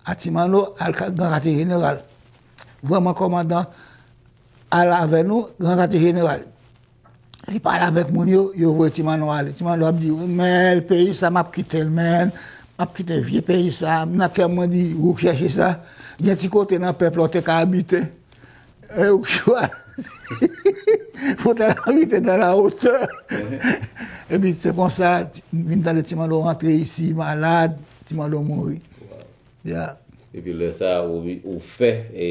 a Ti Manno, al ka-, Gran Katye Jeneral. Vrèman, kòmandan al avè nou, Gran Katye Jeneral. Li pale avèk moun yo, yo voye Ti Manno ale. Ti Manno ap di, men peyi sa, m ap kite l, men. M ap kite vye peyi sa. Nan kè mwen di, ou chèche sa. Gen ti kote nan pèp la ou te ka abite. E ou chwazi pou w ta abite nan la hauteur. Epi se konsa, m vin tande Ti Manno rantre isi, malad, Ti Manno mouri. Ya. Epi lè sa a, ou, ou fè, e,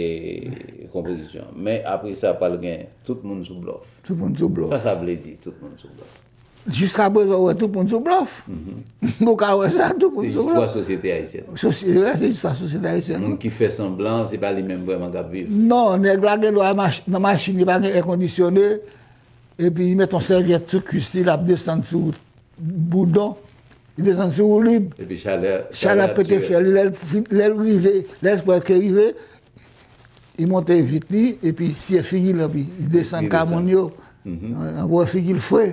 konpozisyon. Men apre sa, pral gen Tout moun sou blòf. Tout moun sou blòf. Sa sa vle di, Tout moun sou blòf? Jiska prezan, ou wè, Tout moun sou blòf. Ou ka wè sa, Tout moun sou blòf. Se istwa sosyete ayisyèn. Sosye-, wè, se istwa sosyete ayisyèn. Moun ki fè sanblan, se pa li menm vrèman k ap viv. Non, nèg la gen dwa mach-, nan machin, li pa gen èkondisyone, epi li met yon sèvyèt sou kwis li, l ap desann sou boudon, li desann sou woulib. Epi chalè, chalè ap pete fyèl li. Lè l fin, lè l rive, lè l prèske rive, li monte vit li, epi siye figi l, epi li desann ka moun yo. An wè figi l fre.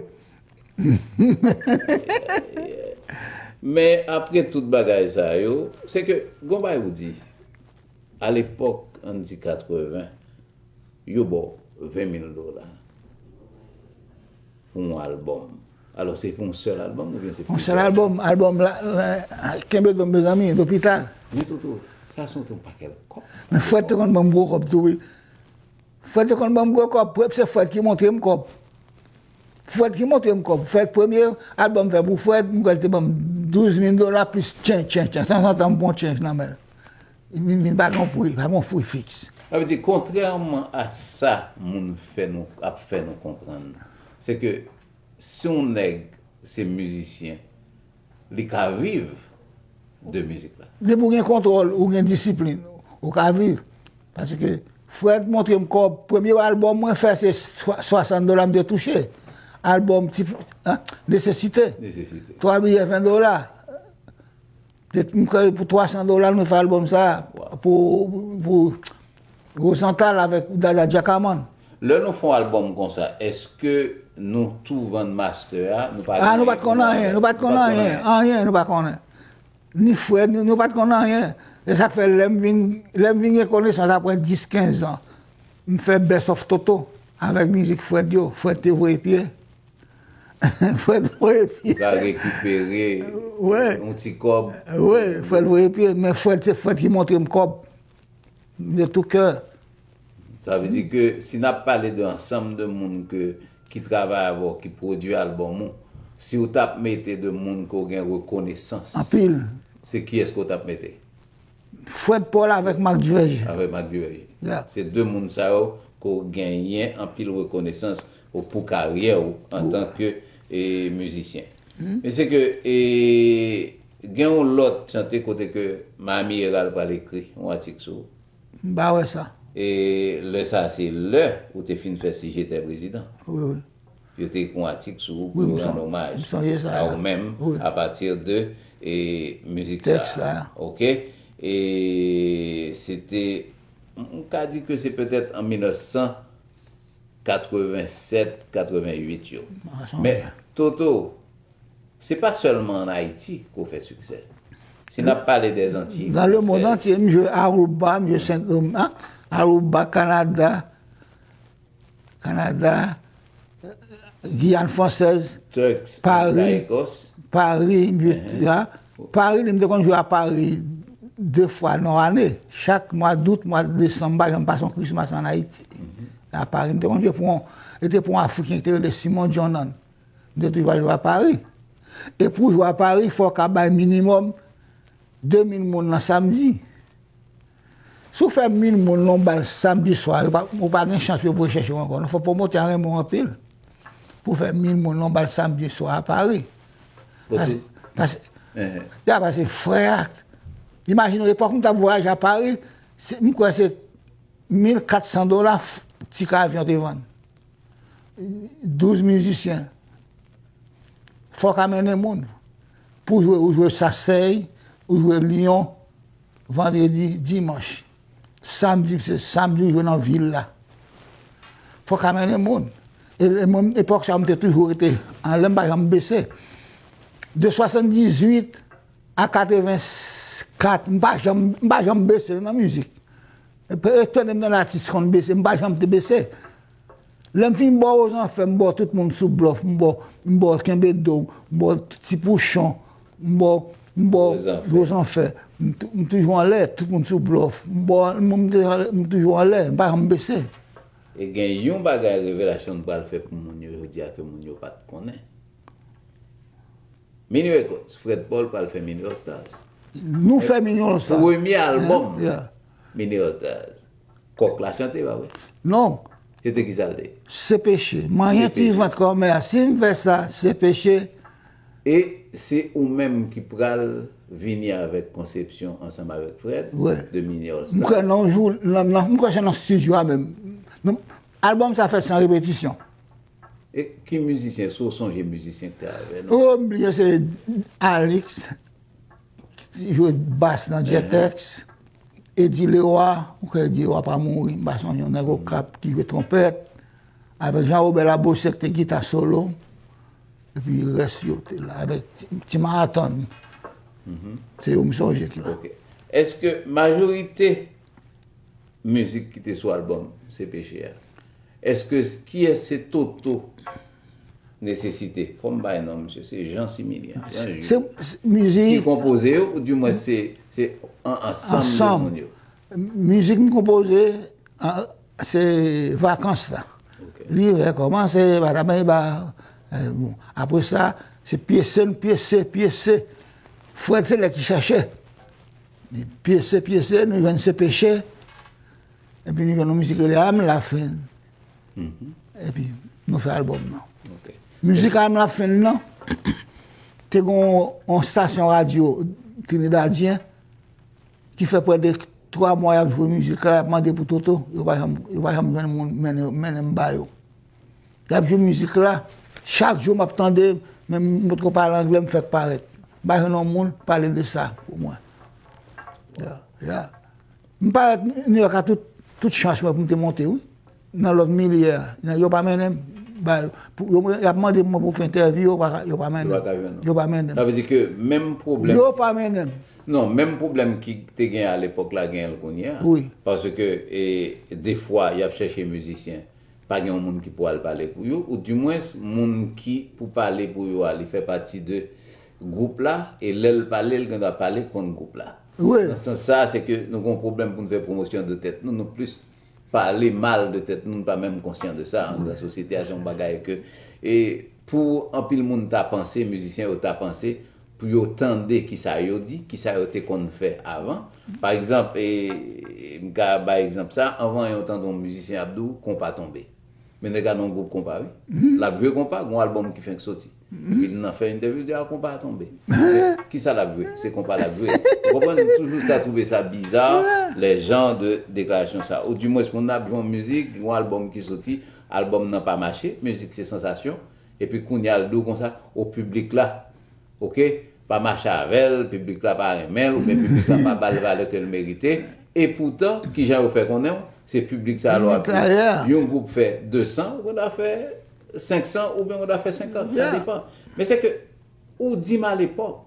Men apre tout bagay sa yo, se ke gon bagay ou di, alepòk, ann di katreven, yo ba w ven mil dola pou yon albòm. Alò, se pou yon sèl albòm oubyen se plizyè? Yon sèl albòm, albòm la, la, kenbe dlo m, mezanmi, lopital. Men Toto, sa se yon pakèt kòb. Men Frèd te konn ban m gwo kòb tou, wi. Frèd te konn ban m gwo kòb, premye se Frèd ki montre m kòb. Frèd ki montre m kòb. Frèd, premye albòm fè pou Frèd, m kwè l te ban m douz mil dola plis tchenj, tchenj, tchenj. Tanzantan m pran tchenj nan men l. Li vin, vin pa gen pri, pa gen pri fiks. Sa vle di, kontrèman a sa moun fè nou, ap fè nou konprann, se ke si yon nèg se mizisyen, li ka viv de mizik la. Depi w gen kontwòl, ou gen disiplin, ou ka viv. Paske Frèd montre m kòb, premye albòm mwen fè se swa-, swasant dola m te touche. Albòm ti, en, Nesesite. Nesesite. Twa biyè ven dola. Te, m kreye pou twa san dola, nou fè albòm sa a, pou, pou Rosantal avèk Dada Djakaman. Lè nou fè yon albòm konsa, èske nou tou vann master a? Nou pa... Ah, nou pa t konn anyen, nou pa t konn anyen, anyen, nou pa konnen. Ni Frèd, nou, nou pa t konn anyen. E sa k fè lè m vin, lè m vin gen konesans apre dis, kenz an, m fè Best of Toto avèk mizik Frèd yo. Frèd te voye pye. Frèd voye pye. Ou ka rekipere yon ti kòb. Wi, Frèd voye pye, men Frèd, se Frèd ki montre m kòb. De tout cœur. Sa vle di ke si n ap pale de ansanm de moun ke, ki travay avè w, ki pwodui albòm ou, si w t ap mete de moun ke w gen rekonesans, anpil, se kiyès ke w t ap mete? Fred Paul avèk Marc Duverger. Avèk Marc Duverger. Yeah. Se de moun sa yo ke w genyen anpil rekonesans pou karyè w antanke e, mizisyen. Mm. Men se ke e, gen yon lòt chante kote ke Miami Herald pral ekri yon atik sou ou. M pa wè sa. E lè sa se lè ou te fin fè Si j'étais président. Wi, wi. Yo te ekri yon atik sou ou pou yo rann omaj a ou menm apati de e, mizik sa. Tèks la. Oke? E se te, m ka di ke se petèt an mil nèf san katrevensèt, katrevenwit yo. Men, Toto, se pa sèlman an Ayiti ke w fè siksè. Si n ap pale dè Zantiy. Dans le monde entier, m jwe Aruba, m jwe Saint Domingue, Aruba, Kanada, Kanada, Giyàn Fransèz, Pari, Pari, m jwe la. Pari, m te konn jwe a Pari de fwa nan ane. Chak mwa dout, mwa desanm, m pa janm pase yon Christmas an Ayiti. A Pari, m te konn jwe pou yon, e te pou yon Afriken ki te rele Simon Jonan. M te toujou al jwe a Pari. E pou jwe a Pari, fò w ka bay minimòm de mil moun nan samdi. Si w fè mil moun nan yon bal samdi swa, ou pa, ou pa gen chans pou yo voye chèche w ankò. Non, fò pwomotè a renmen w anpil. Pou w fè mil moun nan yon bal samdi swa a Pari. Pase, pase, ya pase frè a. Imajine w, epòk m t ap vwayaje a Pari, se, m kwè se mil kat san dola f- ti ka avyon te vann. Douz mizisyen. Fò w ka mennen moun. Pou jwe, ou jwe Sasèy, ou jwe Lyon, vandredi, dimanch. Samdi, se samdi ou jwe nan vil la. Fò w ka mennen moun. E, e mwen, epòk sa, m te toujou rete anlè, m pa janm bese. De swasanndizuit a katrevenkat, m pa janm, m pa janm bese nan mizik. Pe- Tande m nan latis konn bese, m pa janm te bese. Lè m fin ba w ozanfè, m ba w tout moun sou blòf, m ba w, m ba w kenbe do, m ba w ti pouchon, m ba w, m ba w ozanfè. M tou- m toujou anlè, tout moun sou blòf, m ba w, m, m toujou anlè, m pa janm bese. E gen yon bagay revelasyon nou pral fè pou moun yo jodi a ke moun yo pa t konnen. Mini Records, Fred Paul pral fè Mini All Stars. Nou fè Mini All Stars. Premye albòm Mini All Stars. Kòk la chante, pa vre? Non. Se te ki sa l te? Se peche. Manyen ti vant kòmè a. Si m fè sa, se peche. E se ou menm ki pral vini avèk konsepsyon ansanm avèk Fred de Mini All Stars. M kwè nan yon jou, nan, nan, m kwè se nan estidyo a menm. Non, albòm sa fèt san repetisyon. E ki mizisyen, si w sonje mizisyen ki te avè nou? Oh, m bliye se Alix, ki jwe bas nan Djetex, Edi Lewa, m kwè Edi Lewa pa mouri, m pa sonje yon nèg Okap ki jwe twonpèt, avèk Jean Robert Labossé ki te gita solo, epi rès yo te la, avèk Ti- Ti Maraton. Se yo m sonje ki la. Ok. Èske majorite mizik ki te sou albòm Se Peche a, èske, kiyès se Toto Nesesite? Fò m bay non misye, se Jean Similien, Jean Jules. Se, se mizik ki konpoze yo, oudimwen se, se an, ansanm de moun yo? Mizik m konpoze, an, se Vakans la. Ok. Li rekòmanse, ba, ba, ba, eh, bon. Apre sa, se pyese, pyese, pyese. Fred se lè ki chèche. Pyese, pyese, nou jwenn Se Peche. Epi nou jwenn yon mizik rele Ame Lafen. Epi nou fè albòm nan. Ok. Mizik Ame Lafen nan, te gen yon, yon stasyon radyo trinidadyen ki fè prè de twa mwa y ap jwe mizik la, y ap mande pou Toto, yo pa janm, yo pa janm jwenn moun mennen, mennen m ba yo. Y ap jwe mizik la, chak jou m ap tande, men m potko pale anglè, m fèk parèt. M pa jwenn yon moun pale de sa pou mwen. Ya, ya. M parèt Nouyòk a tout, tout chans mwen pou m te monte, wi. Nan lòt milye a, nan, yo pa mennen m ba yo. Pou- yo, y ap mande mwen pou fè entèvyou, yo pa, yo pa mennen m. Yo pa mennen m. Sa vle di ke menm pwoblèm. Yo pa mennen m. Non, menm pwoblèm ki te gen alepòk la, genyen l kounye a. Wi. Paske, e, defwa, y ap chèche mizisyen. Pa gen yon moun ki pou al pale pou yo, oudimwens, moun ki pou pale pou yo a, li fè pati de gwoup la, e lè l pale, l gen dwa pale kont gwoup la. Wi. Nan sans sa, se ke nou gen yon pwoblèm pou n fè pwomosyon de tèt nou, nou plis pale mal de tèt nou, nou pa menm konsyan de sa, anndan sosyete a, se yon bagay ke, e pou anpil moun ta panse, mizisyen yo ta panse, pou yo tande kisa yo di, kisa yo te konn fè avan. Pa egzanp, e, m ka bay egzanp sa, anvan yon tande yon mizisyen ap di w konpa tonbe. Men nèg la nan yon gwoup konpa, wi. L ap jwe konpa, gon albòm ki fenk soti. Epi l nan fè entèvyou, di a konpa a tonbe. Men kisa l ap jwe? Se konpa l ap jwe. Ou konprann? M toujou sa twouve sa biza, lè jan de deklarasyon sa. Ou di mwens moun nan ap jwe yon mizik, yon albòm ki soti, albòm nan pa mache, mizik se sansasyon. Epi kounye a l di w konsa, o piblik la, oke, pa mache avè l, piblik la pa renmen l, oubyen piblik la pa ba l valè ke l merite. Epoutan, kijan yo fè konnen w? Se piblik sa a lè w ap di. Yon gwoup fè de san, ou konn ta fè senk san, oubyen ou konn ta fè senkant, sa depan. Men se ke, ou di m alepòk,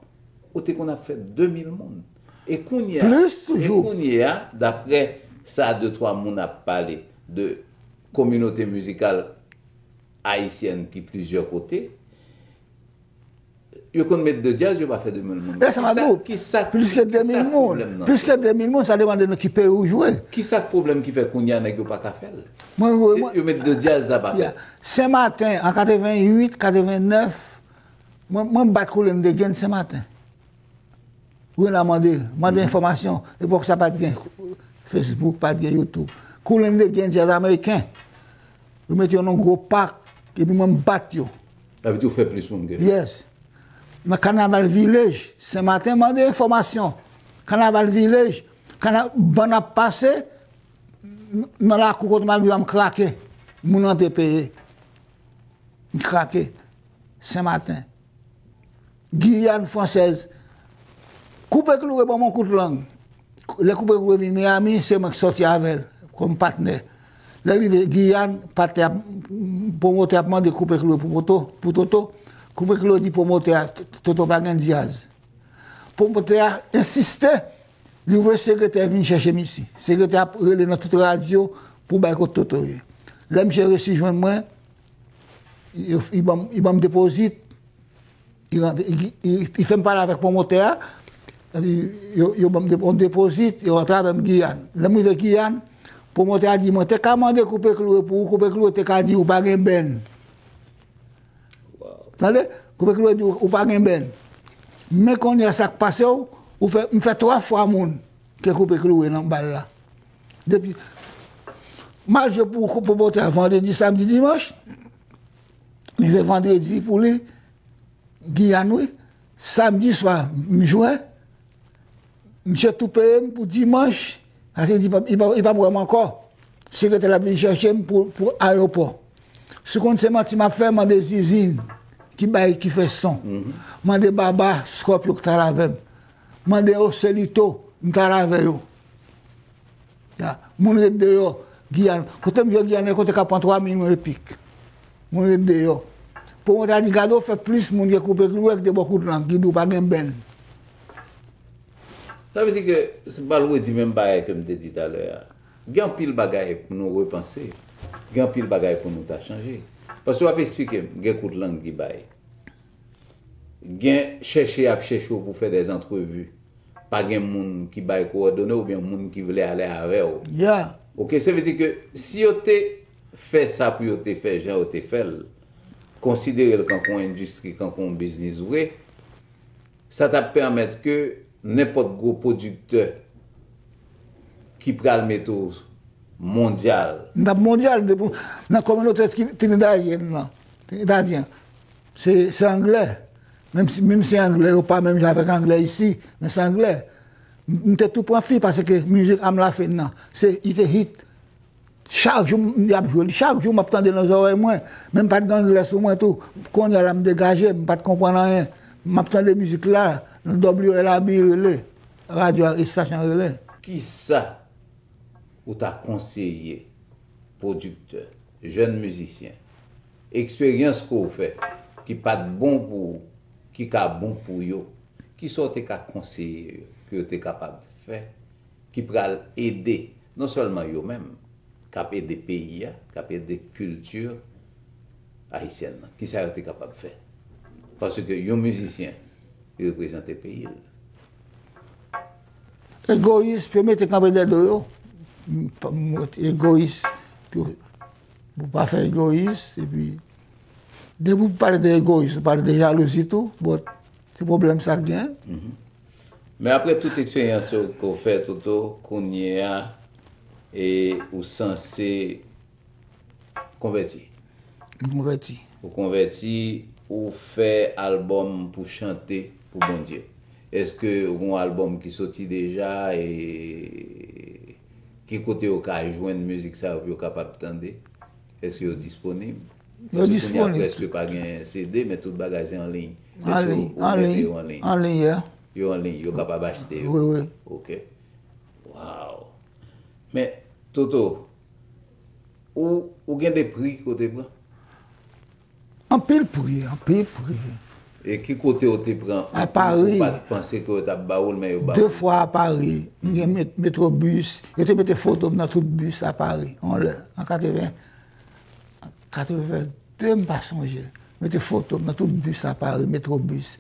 ou te konn ap fè de mil moun. E kounye a, e kounye a, daprè sa de twa moun ap pale de kominote mizikal ayisyèn ki plizyè kote, yo konn met de djaz, yo pa fè de mil moun. E sa m ap di w, plis ke de mil moun, plis ke de mil moun, sa depann de nan ki peyi ou jwe. Kisa k pwoblèm ki fè kounye a nèg yo pa ka fè l? Mwen, mwen, yo met de djaz, sa pa fèt. Sen Maten, an katrevenn uit, katrevenn nèf, mwen, mwen bat Koulin de Gen Sen Maten. Rena mande, mande enfòmasyon. Epòk sa pa t gen Facebook, pa t gen YouTube. Koulin de Gen djaz ameriken. Yo mete yo nan gwo pak, epi mwen m bat yo. Sa vle di ou fè plis moun ke yo. Yes. Nan Kanaval Village, Sen Maten, mande enfòmasyon. Kanaval Village, kana-, bann ap pase, n-, nan lakou kote m ap viv, m krake. Moun rantre peye. M krake. Sen Maten. Giyàn fransèz. Koupe Kloure ban m yon kout lang. Lè Koupe Kloure vin Miami, se mwen k sòti avè l kòm patnè. Lè l rive Giyàn, patnè ap, pwomotè ap mande Koupe Kloure pou poto, pou Toto. Koupe Kloure di pwomotè a, Toto pa gen djaz. Pwomotè a ensiste, li voye sekretè vin chèche m isi. Sekretè ap rele nan tout radyo pou bay kote Toto ye. Lè misye resi jwenn mwen, yo, li ban m, li ban m depozit, li rantre, li, li, li fè m pale avèk pwomotè a, epi yo, yo ban m de-, yon depozit, yo rantre avè m Giyàn. Lè m rive Giyàn, pwomotè a di mwen, te ka mande Koupe Kloure pou ou, Koupe Kloure te ka di ou pa gen bèn. Tande? Koupe Kloure di ou, ou pa gen bèn. Men kounye a sa k pase w, ou fè, m fè twa fwa moun ke Koupe Kloure nan bal la. Depi, m al jwe pou, pou pwomotè a vandredi, samdi, dimanch. M jwe vandredi pou li, Giyàn, wi. Samdi swa, m jwe. Misye tou peye m pou dimanch, paske li pa, li pa, li pa wè m ankò. Sekretè l ap vin chèche m pou, pou ayewopò. Si w konn se manti m ap fè, mande Zizin, ki bay, ki fè son. Mande Baba, Scorpio ki t al avè m. Mande Joselito, m t al avè yo. Ya, moun ret deyò, Giyàn. Kote m jwe Giyàn, e kote k ap pran twa milyon epik. Moun ret deyò. Pwomotè a di, gade w fè plis moun ke Koupe Kloure ki te ba w kout lang, ki di w pa gen bèn. Sa vle di ke, se pa l redi menm bagay ke m te di talè a. Gen anpil bagay pou nou repanse. Gen anpil bagay pou nou ta chanje. Paske w ap eksplike m, gen kout lang ki bay. Gen chèche y ap chèche w pou fè dèzantrevi. Pa gen moun ki bay kowòdone oubyen moun ki vle ale avè w. Ya. Oke, se vle di ke si yo te fè sa pou yo te fè jan yo te fè l, konsidere l kankou yon endistri, kankou yon biznis vre, sa t ap pèmèt ke nenpòt gwo pwodiktè ki pral mete w mondyal. M t ap mondyal depi nan kominote ki- trinidadyèn nan, trinidadyen. Se, se anglè. Menm si, menm si anglè yo pa menm jan avèk anglè isi, men se anglè. M, m te tou pran fi paske mizik Amlafen nan, se, li te hit. Chak jou m, y ap jwe li. Chak jou m ap tande nan zòrèy mwen. Men m pa t gen anglè sou mwen tou. Kounye a la m degaje, m pa t konprann anyen. M ap tande mizik la, nan W L A B rele. Radyo a, estasyon rele. Kisa ou ta konseye pwodiktè, jèn mizisyen, eksperyans ke w fè, ki pa t bon pou ou, ki ka bon pou yo, kisa w te ka konseye yo, ke yo te kapab fè, ki pral ede, non sèlman yo menm, k ap ede peyi a, k ap ede kilti ayisyèn nan? Kisa yo te kapab fè? Paske yon mizisyen, li reprezante peyi l. Egoyis, pou yo mete kanpe dèyè do yo. M pa- m rete egoyis. Pou, pou pa fè egoyis, epi, depi w pale de egoyis, ou pale de jalouzi tou, but, Se pwoblèm sa k gen. Men apre tout eksperyans yo ke w fè, Toto, kounye a, e, ou sanse konvèti. M konvèti. Ou konvèti, ou fè albòm pou chante pou Bondye. Èske ou gen yon albòm ki soti deja e ki kote yo ka jwenn mizik sa yo pou yo kapab tande? Èske yo disponib? Yo disponib. Prèske pa gen C D, men tout bagay se an liy. An liy, an liy. An liy, yeah. Yo an liy, yo kapab achte yo. Wi, wi. Ok. Wow. Men, Toto, ou, ou gen de pri ke w te pran? Anpil pri, anpil pri. E ki kote w te pran? A Pari. Ou pa t panse ke yo t ap ba ou l, men yo ba ou. De fwa a Pari. M gen met- Metrobus. Yo te mete foto m nan tout bis a Pari. On lè, an katreven, katrevende, m pa sonje. Mete foto m nan tout bis a Pari, Metrobus.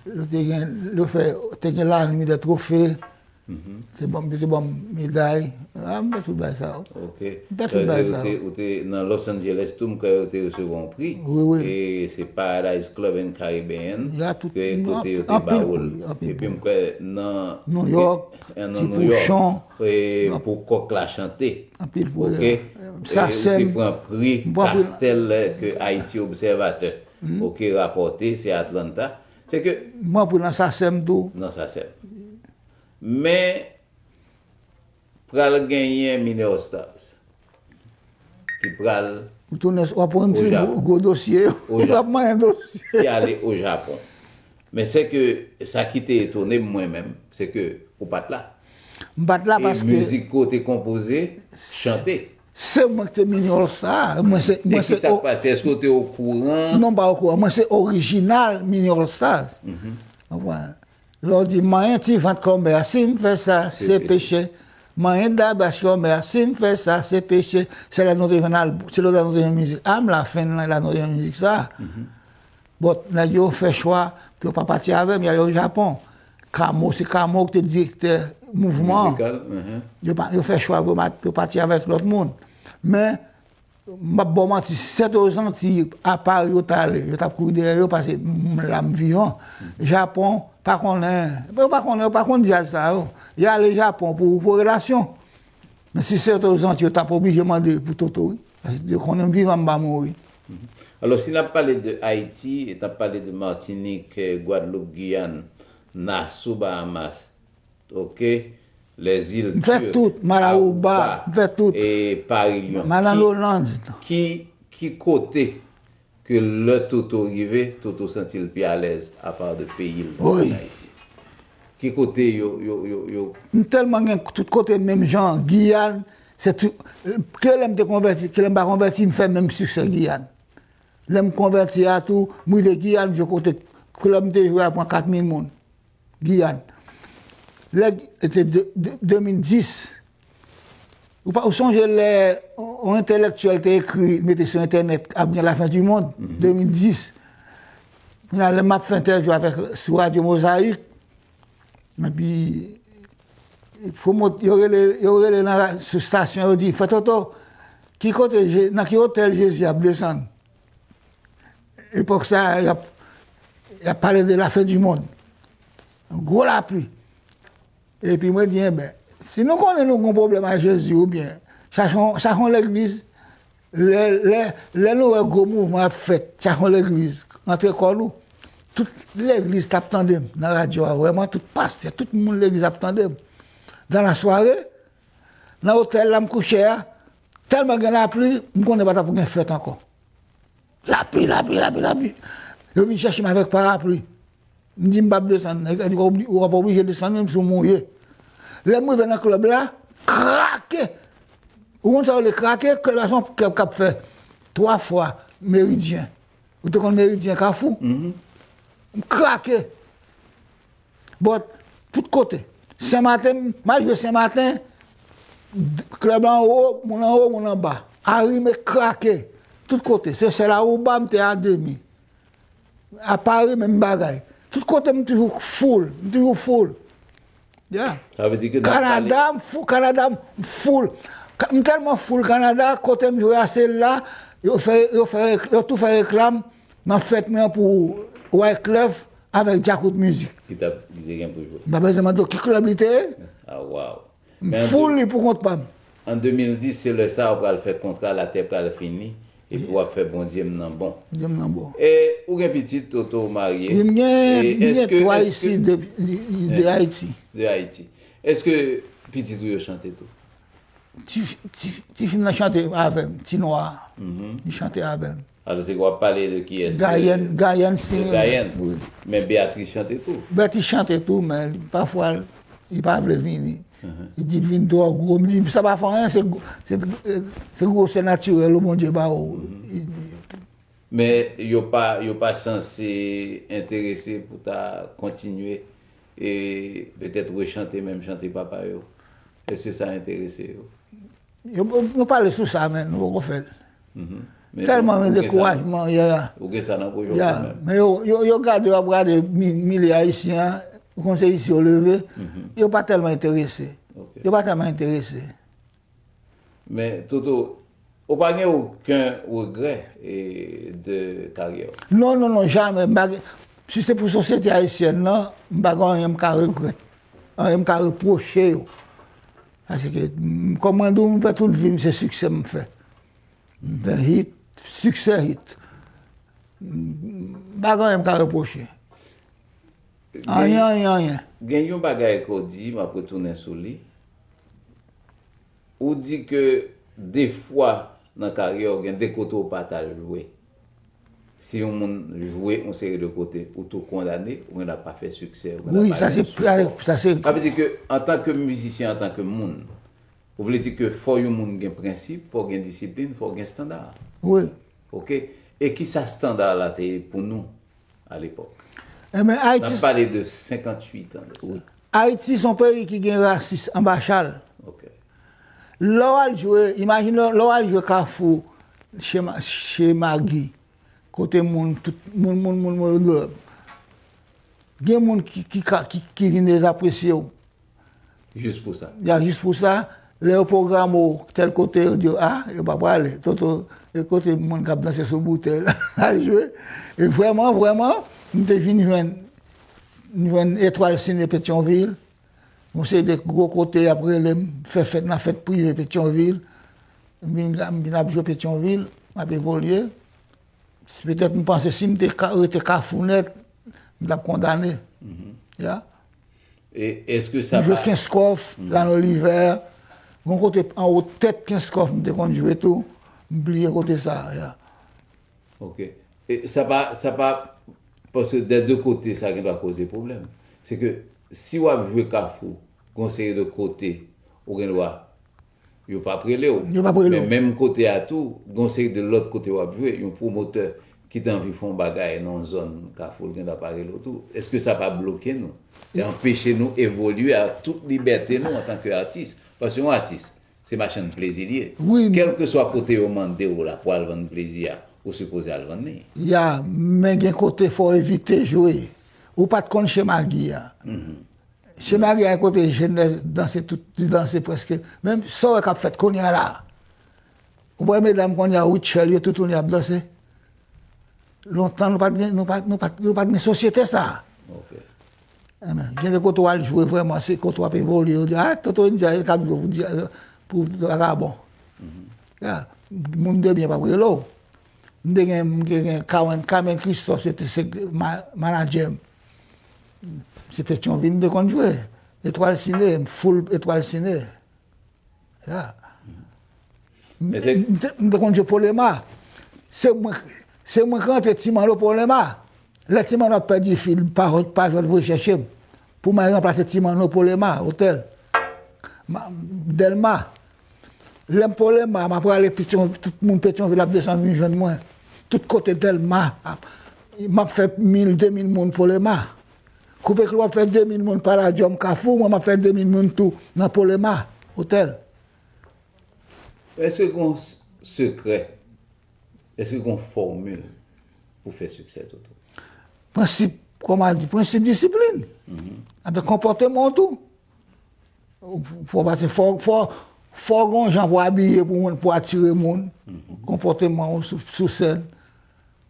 Yo te gen, yo fè, te gen la nuit des trophées. Te ban m, te ban m meday. A, m fè tout bagay sa yo. Ok. M fè tout bagay sa yo. Ou te nan Los Angeles tou, m kwè yo te resevwa yon pri. Wi, wi. E se Paradise Club and Caribbean. Ya tout Ke kote yo te anpil ba ou l. Pri, anpil Epi pri. M kwè nan New York, nan Ti New York. Pouchon. E pou kòk la chante. Anpil pri. Ok. Sa E ou sèm. Te pran pri M pran pri- Castel ke Haïti Observateur. Ok, rapòte, se Atlanta. Se ke M pran pri nan sa sèm tou. Nan sa sèm. Men pral genyen Minor Stars ki pral Ou tounen, w ap pran ti Oja. Gwo, gwo dosye. Oja. W ap manyen dosye. Ki ale o Japon. Men se ke sa ki te etone m mwen menm, se ke ou pa t la. M pa t la E paske mizik ke w te konpoze, chante. Se mwen ki te Mini All Star. Mwen se, E mwen ki se sa o- k pase? Èske w te okouran? Non, m pa okouran. Mwen se orijinal Mini All Stars. Konprann? Lè w di manyen ti vant kòmè a, si m fè sa, se peche. Manyen dabach kòmè a, si m fè sa, se peche. Se lè nou te jwenn al, se lè nou te jwenn mizik. A m la fen nan la nou te jwenn mizik sa. Bon, nèg yo fè chwa pou yo pa pati avè m, y ale o Japon. Kamo, se Kamo ki te direktè mouvman an. Mizikal, mhm. Yo pa, yo fè chwa pou yo pa- pou yo pati avèk lòt moun. Men, m ap ba w manti, si sèt o Zanti, a Pari yo t ale, yo t ap kouri dèyè yo, paske m la m vivan. Japon, pa konnen, yo pa konnen, yo pa konn djaz sa yo. Y ale Japon pou, pou relasyon. Men si sèt o Zanti, yo t ap oblije mande pou Toto, wi. Paske yo konnen m vivan, m pa mouri. Alò, si n ap pale de Ayiti, e n ap pale de Matinik, eh, Gwadloup, Giyàn, Nasou, Bahamas, ok, lèzil M fè Turk, tout, Malaruba, Aruba, m fè tout. E Paris, Lyon. Mananloland. Ki, ki, ki kote ke lè Toto rive, Toto santi l pi alèz apa de peyi l, Wi. Ayiti? Ki kote yo, yo, yo, yo M tèlman gen tout kote menm jan, Giyàn, se tou, ke lè m te konvèti, ke lè m pa konvèti, m fè menm siksè Giyàn. Lè m konvèti a tou, m rive Giyàn, m jwe kote klèb m te jwe a pran kat mil moun. Giyàn. Lè, se te de, de, de mil dis. Ou pa, ou sonje lè yon entèlektyèl te ekri, mete sou entènèt, ap gen lafen di mond, de mil dis. Kounye a, lè m ap fè entèvyou avèk, sou Radyo Mozayik, epi, pwomot-, yo rele, yo rele nan ra-, sou stasyon, yo di, Frè Toto, ki kote Je-, nan ki otèl Jezi ap desann? Epòk sa a, y ap, y ap pale de lafen di mond. Gwo lapli. Epi mwen di, enben, si nou konnen nou gen yon pwoblèm ak Jezi oubyen, chache yon, chache yon legliz, lè, lè, lè nou wè gwo mouvman ap fèt, chache yon legliz, antre kò nou. Tout legliz t ap tande m nan radyo a, vrèman, tout pastè, tout moun legliz ap tande m. Dan la sware, nan otèl la m kouche a, tèlman gen lapli, m konnen pa t ap gen fèt ankò. Lapli, lapli, lapli, lapli. Yo vin chèche m avèk parapli. M di m p ap desann. Nèg la di, w ap oblije desann, menm si w mouye. Lè m rive nan klèb la, krake! Ou konn sa yo rele krake? Klèb la se yon klèb k ap fè twa fwa Meridyen. Ou te konn Meridyen, Kafou? M krake! But, tout kote. Senmaten, m al jwe Senmaten, klèb la anwo, moun anwo, moun anba. Arime, krake. Tout kote. Sesèl, Aruba, m te a demi. A Pari, menm bagay. Tout kote, m toujou full. M toujou full. Yeah. Sa vle di ke n ap pale Kanada, m full. Kanada, m full. Ka-, m tèlman full Kanada, kote m jwe a, se la, yo fè, yo fè, yo tou fè reklam nan fèt mwen pou Wyclef, avèk Djakout Music. Ki t ap, ki te gen pou jwe. M pa bezwen mande w ki klèb li te ye. Ah, wow. M foul li pou kont pa m. An de mil dis, se lè sa a w pral fè kontra, latè pral fini, epi w ap fè Bondye m nan bon. Bondye m nan bon. E ou gen pitit, Toto, w marye? Wi, m gen, m gen twa isi de, de Ayiti. De Ayiti. Èske pitit ou yo chante tou? Ti, ti, ti fi m nan chante avè m, Ti Nwa. Li chante avè m. Alò, se w ap pale de kiyès? Gayen, Gayen Siril. De Gayen. Wi. Men Beatrice chante tou. Beatrice chante tou, men li, pafwa, li pa vle vini. Li di l vin twò gwo. M di, sa pa fè anyen, se, se, se gwosè natirèl ou Bondye ba ou. Li di, Men yo pa, yo pa sanse enterese pou ta kontinye e petèt rechante menm chante papa yo. Èske sa enterese yo? Yo, nou pale sou sa, men nou poko fè l. Tèlman gen dekourajman, ya. Ou gen sa nan pwojè w menm? Men yo, yo, yo gade, yo ap gade mi- milye ayisyen an, ou konn se isi yo leve, yo pa tèlman enterese. Yo pa tèlman enterese. Men, Toto, ou pa gen okenn regrè e, de karyè w? Non, non, non, jamè. M pa gen, si se pou sosyete ayisyèn nan, m pa gen anyen m ka regrèt. Anyen m ka repwoche yo. Paske, m, kòm mwen di w, m fè tout vi m, se siksè m fè. M fè hit, siksè hit. M pa gen anyen m ka repwoche. Anyen, anyen, anyen. Gen yon bagay ke w di, m ap retounen sou li. Ou di ke defwa nan karyè w, gen de kote w pa t al jwe. Si yon moun jwe yon seri de kote, ou tou kondane, ou gen dwa pa fè siksè, ou gen dwa pa gen sipò. Wi, sa se, sa se. Sa vle di ke, antanke mizisyen, antanke moun, ou vle di ke fò yon moun gen prensip, fò gen disiplin, fò gen estanda. Wi. Oke? E kisa estanda la te ye pou nou? A lepòk. Enben, Ayiti. N ap pale de senkanntuit an de sa. Wi. Ayiti se yon peyi ki gen rasis anba chal. Oke. Lè w al jwe, imajine w, lè w al jwe Kafou, che Ma-, che Magi, kote moun, tout moun, moun, moun, moun, gen moun ki, ki, ka- ki, ki vin dezapresye w. Jis pou sa. Ya, jis pou sa, lè yo pwograme w tèl kote, yo di w, a, yo pa prale. Toto, e kote moun k ap danse sou boutèy la, al jwe. E vrèman, vrèman, m te vin jwenn, m jwenn Etwal Sine Petyonvil. Yon seri de gwo kote y ap rele m, fè fèt nan fèt prive Petyonvil. M vin, m vin ap jwe Petyonvil, m ap evolye. Petèt m panse si m te ka, rete Kafou nèt, m t ap kondane. Ya. E èske sa pa... M jwe Kenskòf, Lano Livè. Gon kote anwo tèt Kenskòf, m te konn jwe tou. M bliye kote sa, ya. Ok. E sa pa, sa pa, paske dè de kote, sa gen dwa koze pwoblèm. Se ke si w ap jwe Kafou, gon seri de kote, ou gen dwa Yo p ap rele w. Yo p ap rele w. Men menm kote a tou, gen yon seri de lòt kote w ap jwe, yon pwomotè ki te anvi fè yon bagay nan yon zòn Kafou, l gen dwa pa rele w tou. Èske sa pa bloke nou? E anpeche nou evolye ak tout libète nou antanke atis? Paske yon atis, se machann plezi li ye. Wi, men... Kèlkeswa kote yo mande w la pou al vann plezi a, ou sipoze al vann li. Ya, men gen kote fò w evite jwe. Ou pa t konn chema gi a. Chema gen yon kote jèn danse tout, li danse prèske. Menm sa w wè k ap fèt kounye a la. Ou wè medam kounye a, Rutshelle, yo toutouni ap danse. Lontan nou pa t gen, nou pa, nou pa, nou pa t gen sosyete sa. Ok. Enben, gen de kote w al jwe vrèman, se kote w ap evolye, yo di, a, Toto India, e k ap jwe pou, pou vagabon. Ya, moun de byen p ap rele w. M te gen, m te gen Carmen, Carmen Christophe, se te se ma-, manadjè m. Se Petyonvil m te konn jwe. Etwal Sine, m full Etwal Sine. Ya. M, m te, m te konn jwe Polema. Se mwen, se mwen ki rantre Ti Manno Polema. Lè Ti Manno ap pèdi fil, pa, pa jwenn voye chèche m. Pou m al ranplase Ti Manno Polema, otèl. Ma-, Dèlma. Lè m Polema, m ap prale Petyon-, tout moun Petyonvil ap desann vin jwenn mwen. Tout kote Dèlma, ap, m ap fè mil, de mil moun Polema. Koupe Klou ap fè de mil moun Paladjòm Kafou, mwen m ap fè de mil moun tou nan Polema, otèl. Èske gon s-, sekrè? Èske gon fòmil pou fè siksè, Toto? Prensip, kòman di, prensip disiplin. Avèk konpòteman w tou. Fò pase, fò, fò, fò gon jan pou abiye pou moun, pou atire moun. Konpòteman w sou, sou sèn.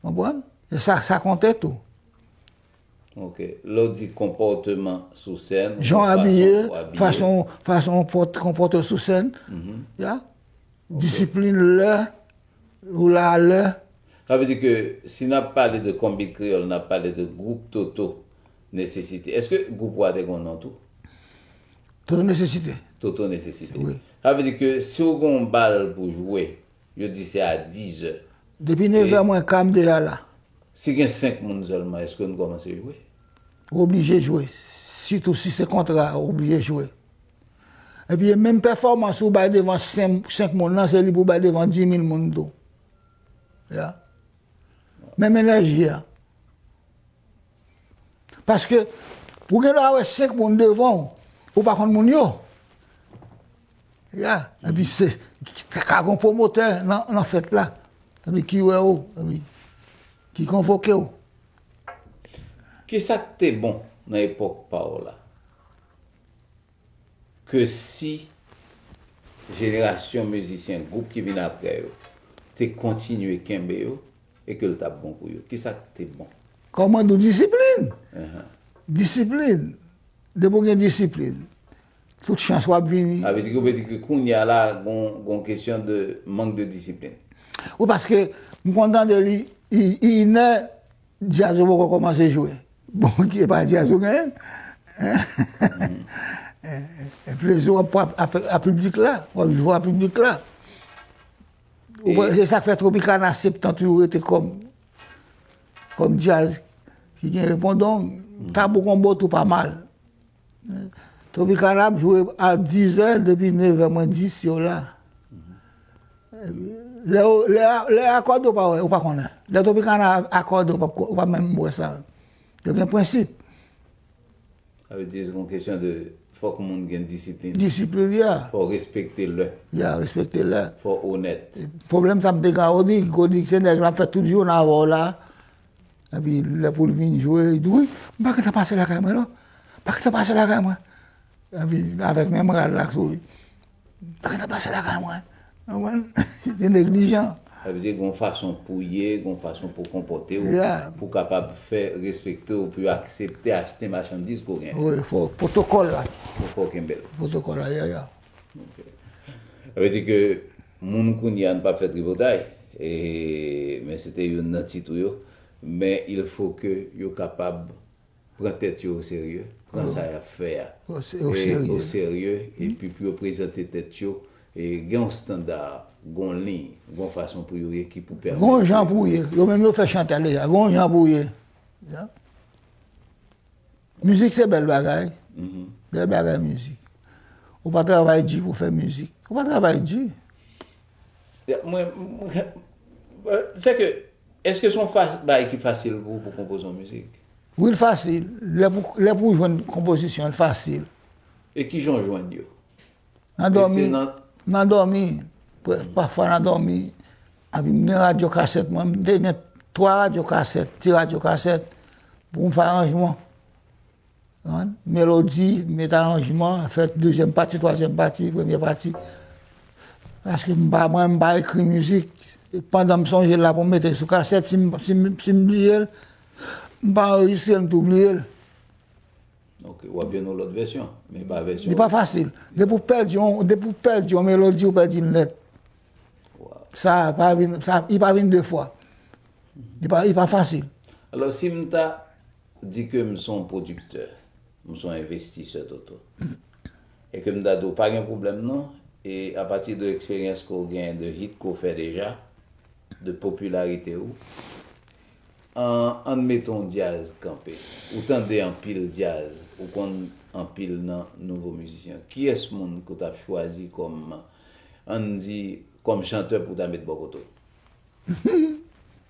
Konprann? E sa, sa konte tou. Ok. Lè w di konpòteman sou sèn, jan w abiye, fason, fason w konpòte w sou sèn, ya, disiplin lè, ou la a lè. Sa vle di ke si n ap pale de Konbit Kreyòl, n ap pale de gwoup Toto Nesesite. Èske gwoup ou a te gen yon non tou? Toto Nesesite. Toto Nesesite. Wi. Sa vle di ke si w gen yon bal pou jwe, yo di se a dizè. Depi nevè mwen ka m deja la. Si gen senk moun sèlman, èske nou kòmanse jwe? Ou oblije jwe. Sitou si se kontra, ou oblije jwe. Epi e menm pèfòmans ou bay devan senk, senk moun nan, se li pou bay devan dis mil moun tou. Ya. Menm enèji a. Paske, ou gen dwa wè senk moun devan w, ou pa konn moun yo. Ya, epi se, ta ka gon pwomotè nan, nan fèt la. Epi ki wè w, epi ki konvoke w. Kisa k te bon nan epòk pa w la? Ke si jenerasyon mizisyen, gwoup ki vin apre yo, te kontinye kenbe yo, e ke l t ap bon pou yo. Kisa k te bon? Kòman di w disiplin? Disiplin. Depi w gen disiplin, tout chans w ap vini. Sa vle di ke, vle di ke kounye a la, gon, gon kesyon de mank de disiplin. Wi, paske m konn tande li, i, i inè, djaz yo poko kòmanse jwe. Bon, ki pa djaz ou genyen? Plezi w ap pran a, a, a piblik la, w ap jwe a piblik la. Ou pa, se sa k fè Tropicana Septentrional rete kòm, kòm djaz ki gen repondong. Tabou Konbo tou pa mal. Tropicana ap jwe a dizè, depi nevè mwen dis yo la. Lè, lè, lè akòde ou pa wè, ou pa konnen. Lè Tropicana akòde ou pa, ou pa menm wè sa. Yo gen prensip. Sa vle di se yon kesyon de fòk moun gen disiplin. Disiplin, ya. Fò respekte lè. Ya, respekte lè. Fò onèt. Pwoblèm sa m te ka di, Godi se nèg la fè tout jounen avè w la. Epi lè pou l vin jwe, li di, "Wi, m pa gentan pase lakay mwen non. M pa gentan pase lakay mwen." Epi avèk menm rad la sou li. "M pa gentan pase lakay mwen." Ou konprann? Li te neglijan. Sa vle di gon fason pou ye, gon fason pou konpòte w, pou w kapab fè respekte w, pou yo aksepte achte machandiz ke w genyen. Wi, fò pwotokòl la. Fò, fò w kenbe l. Pwotokòl la, ya, ya. Ok. Sa vle di ke moun kounye a n p ap fè tripotay, e, men se te youn nan tit ou yo, men il faut que yo kapab pran tèt yo o serye, pran sa y ap fè a o serye, epi pou yo prezante tèt yo, e gen yon estanda, gen yon liy, gen yon fason pou yo ye ki pou pèmèt. Gen yon jan pou ye, yo menm yo fè chantè deja, gen yon jan pou ye. Ya. Mizik se bèl bagay. Bèl bagay mizik. Ou pa travay di pou fè mizik. Ou pa travay di. Ya, mwen, mwen, se ke, èske se yon fa-, bagay ki fasil pou, pou konpoze yon mizik? Wi, l fasil. Lè pou, lè pou jwenn konpozisyon, l fasil. E ki jan w jwenn yo? Nan dòmi, nan dòmi, pafwa nan dòmi. Epi m gen radyo kasèt mwen, m te gen twa radyo kasèt, ti radyo kasèt, pou m fè aranjman. Konprann? Melodi, met aranjman, fè dezyèm pati, twazyèm pati, premye pati. Paske m pa, mwen, m pa ekri mizik. Pandan m sonje l la pou m mete sou kasèt, si m, si m, si m bliye l, m pa anrejistre l, m tou bliye l. Ok, w ap jwenn yon lòt vèsyon, men pa vèsyon. Li pa fasil. Depi w pèdi yon, depi w pèdi yon melodi, w pèdi l nèt. Sa pa vin, sa, li pa vin de fwa. Li pa, li pa fasil. Alò, si m ta di ke m se yon pwodiktè, m se yon envestisè, Toto, e ke m ta di w pa gen pwoblèm non, e apati de eksperyans ke w genyen, de hit ke w fè deja, de popilarite w, an, ann mete yon djaz kanpe. Ou tande anpil djaz, ou konn anpil nan nouvo mizisyen. Kiyès moun ke w t ap chwazi kòm, ann di, kòm chantè pou w ta met bò kote w?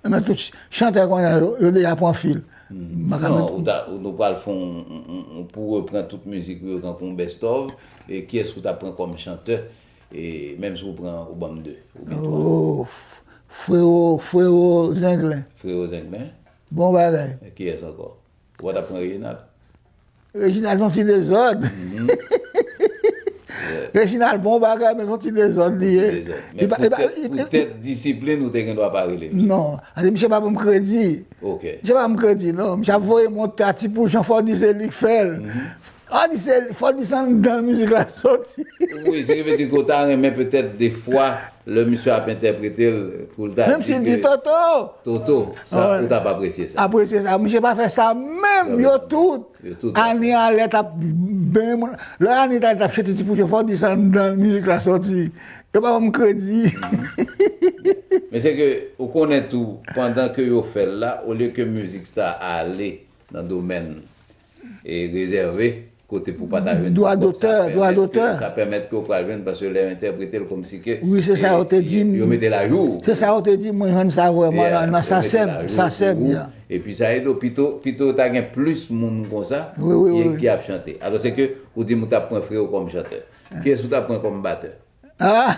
Nan tout ch-, chantè kounye a, yo, yo deja pran fil. M pa ka met. Non, ou ta, ou, nou pral fè yon, yon, yon, pou repran tout mizik ou yo tankou yon best of, e kiyès ou ta pran kòm chantè, e menm si ou pran, ou ban m de, oubyen twa? Oh, f-, Frewo, Frewo Zenglen. Frewo Zenglen? Bon bagay. E kiyès ankò? Ou pa ta pran Reginald? Reginald se yon ti dezòd. Mhm. Reginald, bon bagay, men se yon ti dezòd li ye. Li pa, li pa, li, li, poutèt disiplin, ou te gen dwa pa rele misye. Non, misye pa ban m kredi. Ok. Misye pa ban m kredi, non. Misye ap voye m yon ta ti pou Jean Fòdi, se li k fè l. Fòdi, se, Fòdi, se anndan mizik la soti. Wi, se ki vle di ke w ta renmen petèt defwa, lè misye ap entèprete l, pou l ta di ke Toto, Toto, sa, ou t ap apresye sa. Apresye sa. Misye pa fè sa menm, yo tout. Yo tout. Ani Alè t ap benyen moun. Lè Ani t ap chante ti pou Fòdi, se anndan mizik la soti. Yo pa ban m kredi. Men se ke, ou konnen tou, pandan ke yo fè l la, olye ke mizik sa ale nan domèn e rezève, kote pou pa ta jwenn dwa dotè, dwa dotè. Sa pèmèt ke w pral jwenn, paske lè yo entèprete l kòmsi ke, wi, se sa yo te di m. Yo mete l ajou. Se sa yo te di m, mwen jwenn sa vrèman nan, nan Sasèm, Sasèm, ya. Epi sa ede w, pito, pito ta gen plis moun konsa ki, ki ap chante. Alò, se ke ou di m ou t ap pran Freo kòm chantè. Kiyès ou t ap pran kòm batè? Ah,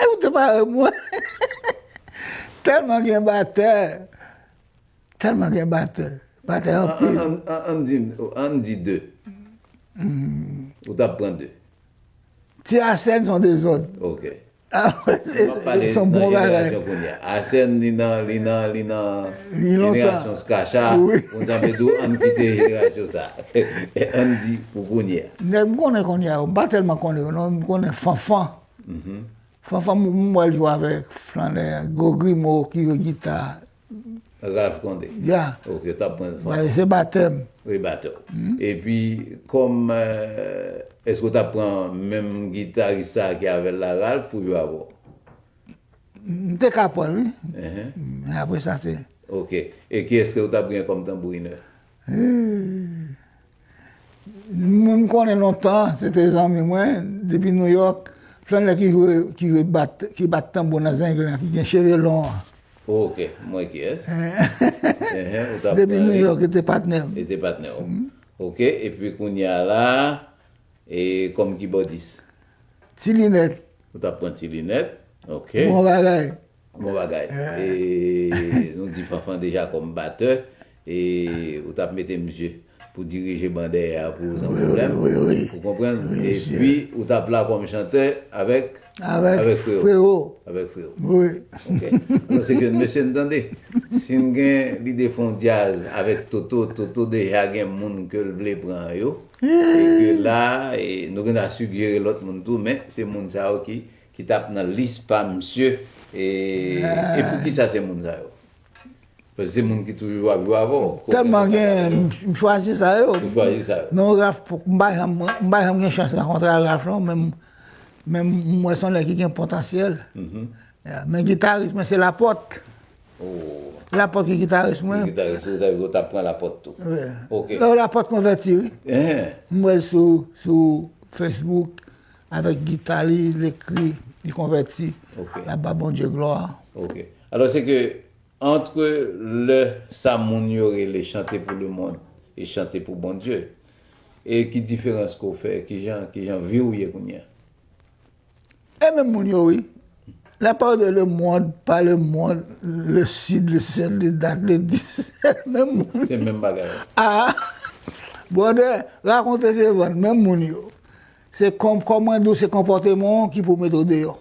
ou te pare mwen. Tèlman gen batè. Tèlman gen batè. Batè anpil. An, an, an, ann di, ann di de. Ou t ap pran de. Ti Asèn se yon dezòd. Ok. Ah, se, se yon bon bagay. Asèn, li nan, li nan, li nan jenerasyon Skacha. Wi. Konn sa m vle di w, ann kite jenerasyon sa. Ann di pou kounye a. Nèg m konnen kounye a, m pa tèlman konnen yo, non, m konnen Fanfan. Fanfan, m, m wè l jwe avèk Flannè, Gwo Grimo ki jwe gita. Ralph Condé. Ya. Ok, t ap pran Fanfan. Bagay, se batè m. Wi, batè w. Epi, kòm, eh, èske w t ap pran menm gitaris sa ki avè l la, Ralph, pou jwe avè w? M te ka pran l, wi. Men apre sa, se... Ok. E kiyès ke w t ap gen kòm tanbourinè? Eh. Moun m konnen lontan, se te zanmi mwen, depi Nouyòk, Flannè ki jwe, ki jwe bat, ki bat tanbou nan Zenglen, ki gen cheve lon an. Ok, m wè kiyès. Depi Nouyòk, li te patnè m. Li te patnè w. Ok, epi kounye a la, e kòm kibòdis? Ti Linèt. Ou t ap pran Ti Linèt, ok. Bon bagay. Bon bagay. E nou di Fanfan deja kòm batè, e ou t ap mete misye pou dirije ban dèyè a pou ou san pwoblèm. Wi, wi, wi. Ou konprann? Epi ou t ap la kòm chantè avèk, avèk Freo. Avèk Freo. Wi. Ok. Alò, se ke, mesye, n tande, si n gen lide fè yon djaz avèk Toto, Toto deja gen moun ke l vle pran yo. E ke la, e nou gen dwa sigjere lòt moun tou, men se moun sa yo ki ki t ap nan lis pa misye, e, e poukisa se moun sa yo? Paske se moun ki toujou ap jwe avè w. Tèlman gen, m, m chwazi sa yo. Ou chwazi sa yo. Non, Ralph, m pa janm, m pa janm gen chans rankontre ak Ralph, non, men m, men m wè se yon nèg ki gen potansyèl. Ya, men gitaris mwen se Lapòt. Oh. Lapòt ki gitaris mwen. Ki gitaris ou, ou t ap pran Lapòt tou. Wi. Ok. Lè Lapòt konvèti, wi. M wè l sou, sou Facebook, avèk gita li, l ekri, li konvèti. Ok. L ap ba Bondye glwa. Ok. Alò, se ke, antre lè sa moun yo rele chante pou lemonn e chante pou Bondye, e ki diferans ke w fè, kijan, kijan vi w ye kounye a? E menm moun yo, wi. La parole de le monde, par le monde, le sud, le sept, le date, le dix. Menm moun. Se menm bagay la. Ah! Brother, rakonte se vann, menm moun yo. Se kòm, kòm mwen di w, se konpòteman w ki pou mete w deyò.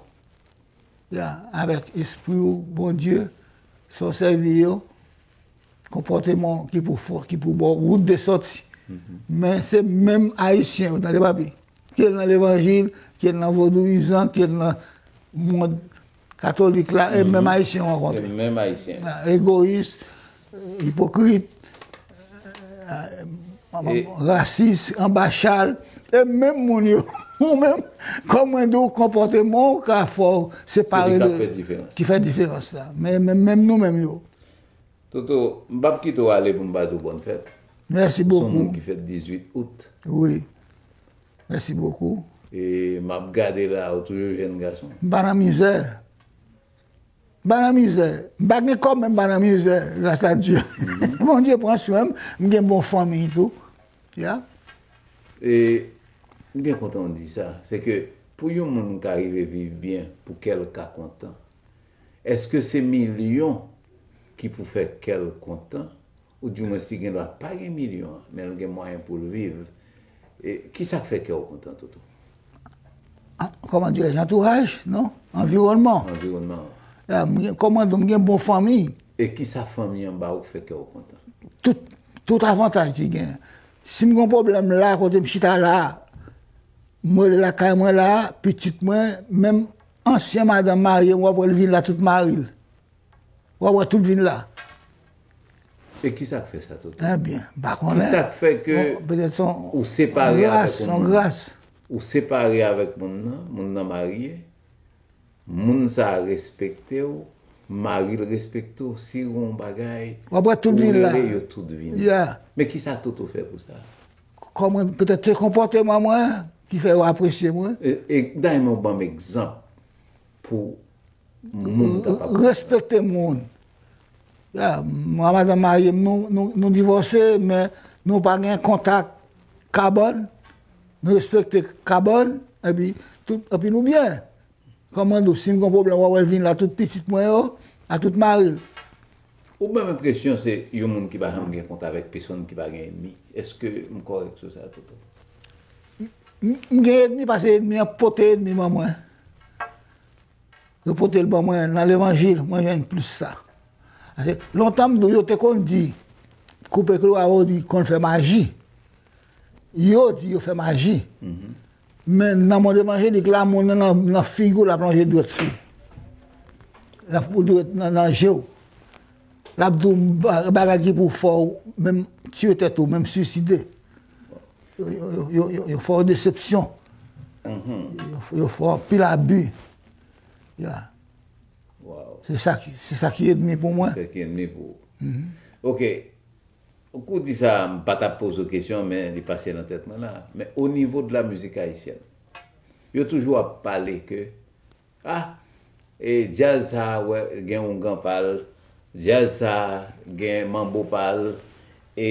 Ya, avèk espri w, Bondye, sa w sèvi yo, konpòteman w ki pou fò, ki pou ba w wout de sòti. Men se menm Ayisyen yo, tande papi. Ke l nan levanjil, ke l nan vodouyizan, ke l nan mond katolik la, e menm Ayisyen w rankontre. Se menm Ayisyen. Egoyis, ipokrit, rasis, anbachal, e menm moun yo. Ou menm, kòm mwen di w, konpòteman w ka fè w separe de, ki fè diferans la. Men, men, menm nou menm yo. Toto, m p ap kite w ale pou m pa di w bòn fèt. Mèsi bokou. Ou se yon moun ki fèt dizuit out. Wi. Mèsi bokou. E m ap gade la, ou toujou jèn gason. M pa nan mizè. M pa nan mizè. M pa gen kòb, men m pa nan mizè, gras a Dye. Bondye pran swen m, m gen bon fanmi tou. Ya. E m byen kontan w di sa. Se ke pou yon moun ka rive viv byen, pou kè l ka kontan, èske se milyon ki pou fè kè l kontan? Oudimwens li gen dwa pa gen milyon an, men l gen mwayen pou l viv. E kisa k fè kè w kontan, Toto? Kòman dirèj, antouraj, non? Anviwònman. Anviwònman. Kòman di, m gen bon fanmi. E kisa fanmi an ba ou k fè kè w kontan? Tout, tout avantaj ki gen. Si m gen yon pwoblèm la, kote m chita la, mwen rele lakay mwen la, pitit mwen, menm ansyen madanm marye m, w ap wè l vin la tout mari l. W ap wè tout vin la. E kisa k fè sa, Toto? Ebyen, m pa konnen. Kisa k fè ke ou separe avèk yon moun? Ou separe avèk moun nan, moun nan marye, moun sa a respekte w, mari l respekte w, si w gen yon bagay, ou rele yo tout vini. Men kisa Toto fè pou sa? Kòman, petèt se konpòteman mwen ki fè yo apresye mwen. E, e dayè men w ban m egzanp pou moun kapab. Respekte moun. Ya, mwen ak madanm marye m, nou, nou, nou divòse, men nou pa gen kontak kabann. Nou respekte kabann, epi, tout, epi nou byen. Kòman di w, si m gen yon pwoblèm, w a wè l vin la tout pitit mwen yo, a tout mari l. Ou ban m enpresyon se yon moun ki pa janm gen kont avèk pèsonn, ki pa gen ènmi. Èske m kòrèk sou sa, Toto? M, m gen ènmi paske ènmi an pote ènmi ban mwen. Yo pote l ban mwen nan levanjil, mwen jwenn plis sa. Paske lontan m di w, yo te konn di, koupe klo a, yo di konn fè maji. Yo di yo fè maji. Men nan mond evanjelik la, moun nan, nan, nan figi w, l ap lonje dwèt sou w. L ap pran dwèt nan, nan je w. L ap di w ba-, bagay ki pou fè w menm tiye tèt ou, menm swiside. Yo, yo, yo, yo, yo, yo fè w desepsyon. Yo, yo fè w anpil abi. Ya. Se sa ki, se sa ki ènmi pou mwen. Se sa ki ènmi pou ou. Ok. Kou w di sa, m pa t ap poze w kesyon, men li pase nan tèt mwen la. Men o nivo de la mizik ayisyèn, yo toujou ap pale ke, ah, e djaz sa a, wè, gen oungan pa l, djaz sa a, gen manbo pa l, e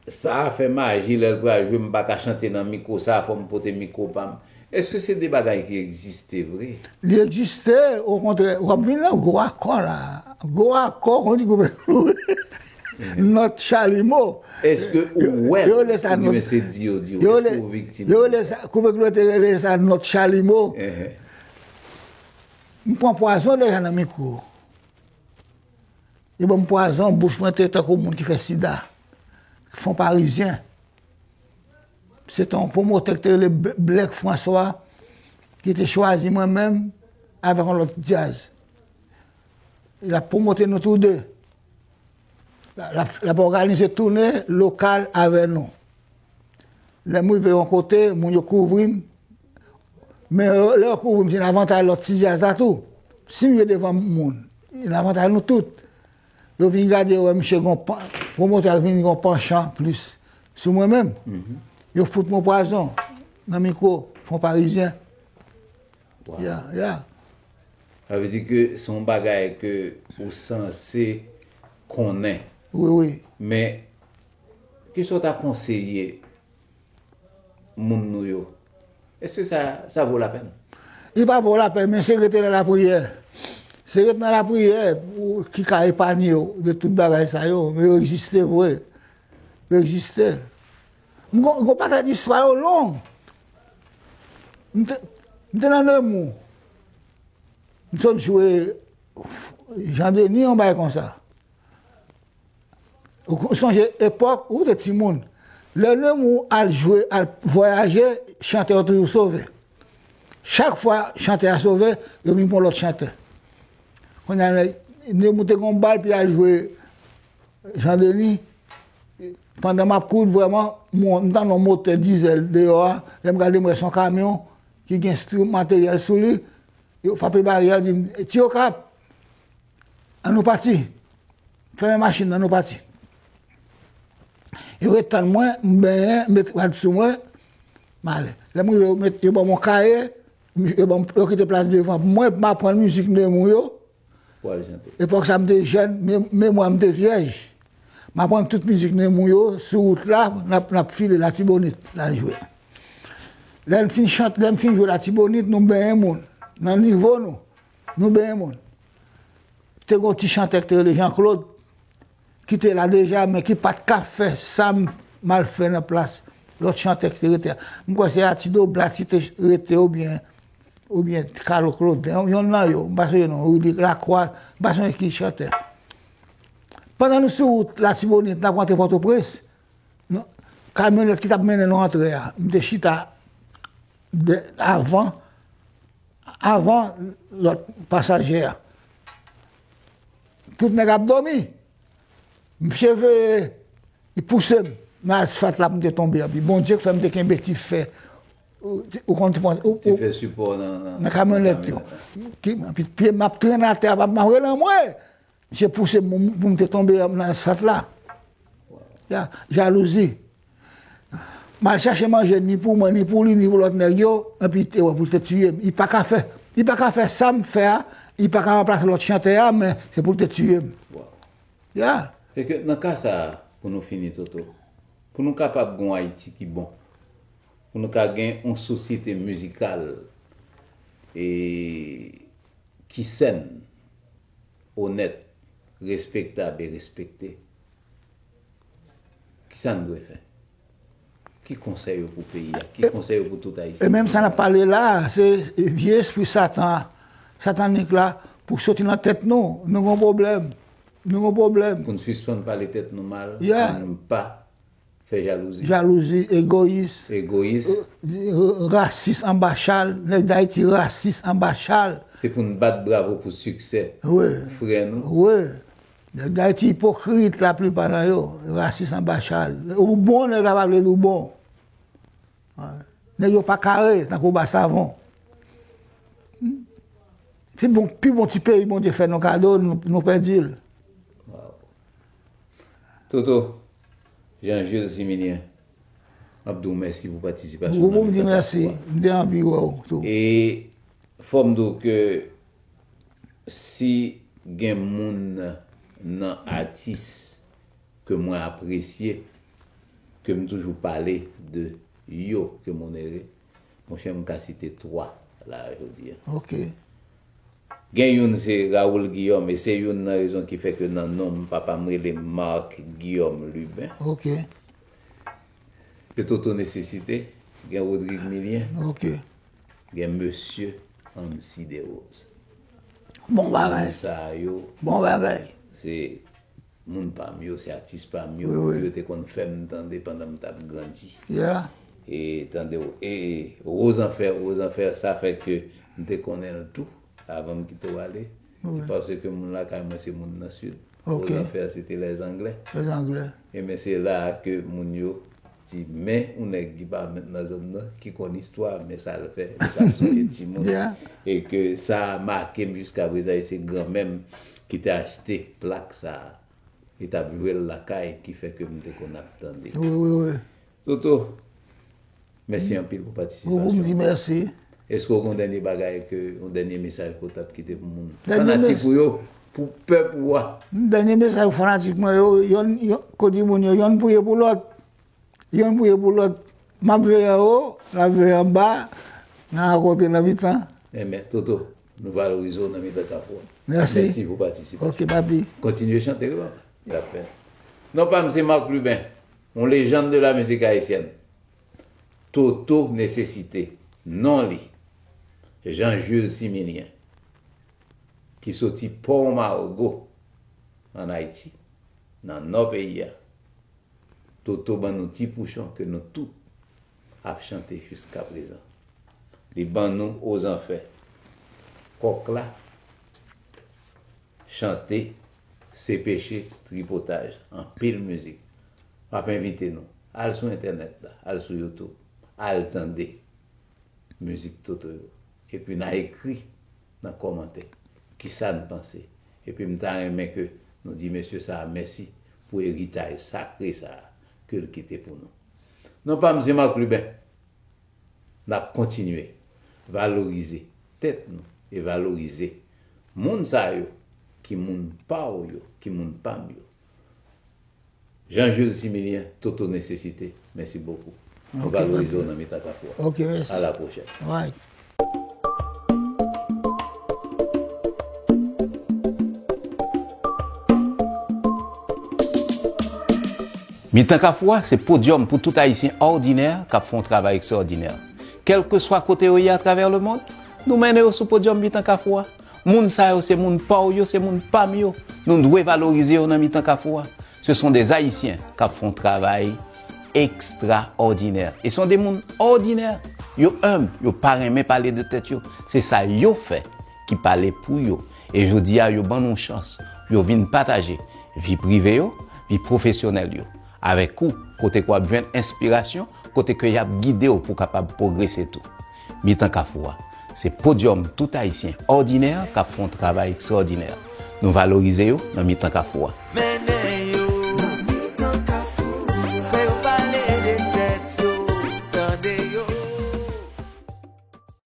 sa a fè maji lè l pral jwe, m pa ka chante nan mikwo sa a, fò m pote mikwo pa m. Èske se de bagay ki egziste vre? Li egziste, okontrè, w ap vin nan gwo akò la. Gwo akò, konn di koupe klou. Nòt chalimo. Èske ou wè l? Yo rele sa nòt. Oubyen se di yo di w? Èske ou viktim? Yo rele sa, koupe klou te rele sa nòt chalimo. M pran pwazon deja nan mikwo. Yo ban m pwazon, bouch mwen te tankou moun ki fè sida. Fon parizyen. Se te yon pwomotè ki te rele Black François ki te chwazi mwen menm avèk yon lòt djaz. L ap pwomote nou tou de. L ap, l ap òganize toune lokal avè nou. Lè m rive yon kote, moun yo kouvri m. Men lè yo kouvri m, se nan avantaj lòt ti djaz la tou. Si m jwe devan moun, se nan avantaj nou tout. Yo vin gade, yo wè misye gon pwomotè a vin gon panchan plis sou mwen menm. Yo fout mwen pwazon nan mikwo, fon parizyen. Ya, ya. Sa vle di ke se yon bagay ke ou sanse konnen. Wi, wi. Men, kisa w ta konseye moun nou yo? Èske sa, sa vo lapèn? Li pa vo lapèn, men se rete nan lapriyè. Se rete nan lapriyè pou, ki ka epanye w de tout bagay sa yo. Men yo egziste vre. Yo egziste. M gon, gon pakèt istwa yo long. M te, m te nan Nemou. M sot jwe Jan Deni, yon bagay konsa. Ou sonje epòk ou te timoun. Lè Nemou al jwe, al vwayaje, chantè yo toujou sove. Chak fwa chantè a sove, yo vin pran lòt chantè. Kounye a, Nemou te gon bal, pou l al jwe Jan Deni. Pandan m ap kouri, vrèman, m tande yon motè dizèl deyò a. Lè m gade, m wè se yon kamyon ki gen stri materyèl sou li. Yo frape baryè, yo di m, "Ti Okap, ann nou pati. Fèmen machin nan, nou pati." Yo ret tann mwen, m benyen, m met rad sou mwen, m ale. Lè m rive, yo met, yo ban m yon kaye, yo ban m, yo kite plas devan pou mwen, pou m aprann mizik Nemou yo. Epòk sa m te jèn, memwa m te vyèj. M aprann tout mizik Nemou yo, sou wout la, n ap, n ap file Latibonit, n al jwe. Lè n fin chante, lè m fin jwe Latibonit, nou benyen moun. Nan nivo nou, nou benyen moun. Te gon ti chantè ki te rele Jean Claude, ki te la deja, men ki pa t ka fè sa m, m al fè nan plas lòt chantè ki te rete a. M kwè se Atido Blas ki te rete oubyen oubyen Kalo Kloden, yonn nan yo, m pa sonje non, Willy Lacroix, m pa sonje ki chantè. Pandan nou sou wout Latibonit, n ap rantre Pòtoprens, nou, kamyonèt ki t ap mennen nou antre a, m te chita de, avan, avan lòt pasaje a. Tout nèg ap dòmi. M cheve, li pouse m nan asfalt la pou m te tonbe anpi. Bondye k fè m te kenbe ti fè. Ou, ou konn ti pran, ou, Ti ou, fè sipò nan, nan, nan kamyonèt yo. Ki, anpi pye m ap trennen atè a, m ap rele anmwe. Misye pouse m pou m te tonbe nan asfalt la. Ya, jalouzi. M al chache manje ni pou mwen, ni pou li, ni pou lòt nèg yo, anpi te wè pou l te tiye m. Li pa ka fè, li pa ka fè sa m fè a, li pa ka ranplase lòt chantè a, men se pou l te tiye m. Ya. Se ke nan ka sa a, pou nou fini, Toto, pou nou kapab gen yon Ayiti ki bon, pou nou ka gen yon sosyete mizikal e ki sèn, onèt, respektab e respekte, kisa n dwe fè? Ki konsèy ou pou peyi a? Ki konsèy ou pou tout Ayisyen? E menm sa n ap pale la a, se vye espri Satan, satanik la, pou soti nan tèt nou. Nou gen yon pwoblèm. Nou gen yon pwoblèm. Pou n sispann pale tèt nou mal, pou n pa fè jalouzi. Jalouzi, egoyis. Egoyis. Rasis anba chal. Nèg Dayiti rasis anba chal. Se pou n bat bravo pou siksè frè nou. Wi. Nèg Dayiti ipokrit, laplipa nan yo. Rasis anba chal. Ou bon, nèg la pa vle di w bon. Nèg yo pa kare, tankou ba savon. Pi bon, pi bon ti peyi Bondye fè nou kado, nou, nou pèdi l. Toto, Jean Jules Similien, m ap di w mèsi pou patisipasyon w nan Mitan Kafou a. Ou pou m di mèsi, m te anvi wè w tou. E fò m di w ke si gen moun nan atis ke mwen apresye, ke m toujou pale de yo, ke m onere, monchè, m ka site twa la jodi a. Ok. Gen youn se Raoul Guillaume, e se youn nan rezon ki fè ke nan non m, papa m rele Marc Guillaume Lubin. Ok. E Toto Nesesite, gen Rodrigue Milien. Ok. Gen Mesye Ancy Desroses. Bon bagay. Moun sa yo, bon bagay. Se moun pa m yo, se atis pa m yo, wi, wi, yo te konn fè m tande pandan m t ap grandi. Yeah. E tande w, e Rose Enfer, Rose Enfer, sa fè ke m te konnen l tou, avan m kite w ale. Wi. Se paske moun lakay mwen se moun nan Sid. Ok. Rose Enfer, se te lèzanglè. Lèzanglè. Ebyen, se la a ke moun yo di, men yon nèg ki pa nan zòn nan, ki konn istwa, men sa l fè, men sa l sonje timoun. Yeah. E ke sa a make m jiska prezan, e se granmè m ki te achte plak sa a. Li t ap jwe l lakay, ki fè ke m te konn ap tande. Wi, wi, wi. Toto, mèsi anpil pou patisipasyon w. Ou pou m di mèsi. Èske w gen yon dènye bagay, ke, yon dènye mesaj ke w t ap kite pou moun? Dènye mes- Fanatik ou yo, pou pèp ou a. Dènye mesaj pou fanatik mwen yo, yonn, yonn, kou di moun yo, yonn priye pou lòt. Yonn priye pou lòt. M ap veye anwo, l ap veye anba, n a rankontre nan mitan. Ebyen, Toto, nou valorize w nan mitan Kafou a. Mèsi. Mèsi pou patisipasyon. Ok, papi. Kontinye chante, wi, papa. L ap fè. Non pa m se Marc Lubin, yon légende de la musique haïtienne. Toto Nesesite, non li, Jean Jules Similien, ki soti Port Marigot, ann Ayiti, nan nò peyi a. Toto ban nou Ti Pouchon ke nou tout ap chante jiska prezan. Li ban nou Ozanfè, Kòk la, Chante, Se Peche, Tripotaj, anpil mizik. M ap envite nou, al sou entènèt la, al sou YouTube, al tande mizik Toto yo. Epi n a ekri nan kòmantè kisa n panse. Epi m ta renmen ke nou di mesye sa a mèsi pou eritaj sakre sa a ke l kite pou nou. Non pa m se Marc Lubin. N ap kontinye valorize tèt nou e valorize moun sa yo ki moun pa w yo, ki moun pa m yo. Jean Jules Similien, Toto Nesesite, mèsi bokou. Nou valorize w nan mitan Kafou a. Ok, mèsi. A la pwochèn. Right. Mitan Kafou a se podyòm pou tout Ayisyen òdinè k ap fè yon travay ekstraòdinè. Kèlkeswa kote yo ye atravè lemonn, Nou mennen yo sou podyòm Mitan Kafou a. Moun sa yo se moun pa w yo, se moun pa m yo. Nou dwe valorize yo nan Mitan Kafou a. Ce sont des Haïtiens k ap fè yon travay ekstraòdinè. E se de moun òdinè. Yo enb, yo pa renmen pale de tèt yo. Se sa yo fè ki pale pou yo. E jodi a, yo ban nou chans pou yo vin pataje vi prive yo, vi pwofesyonèl yo avèk ou, kote ke w ap jwenn enspirasyon, kote ke y ap gide w pou w kapab pwogrese tou. Mitan Kafou a, se podyòm tout Ayisyen òdinè k ap fè yon travay ekstraòdinè. Nou valorize yo nan Mitan Kafou a.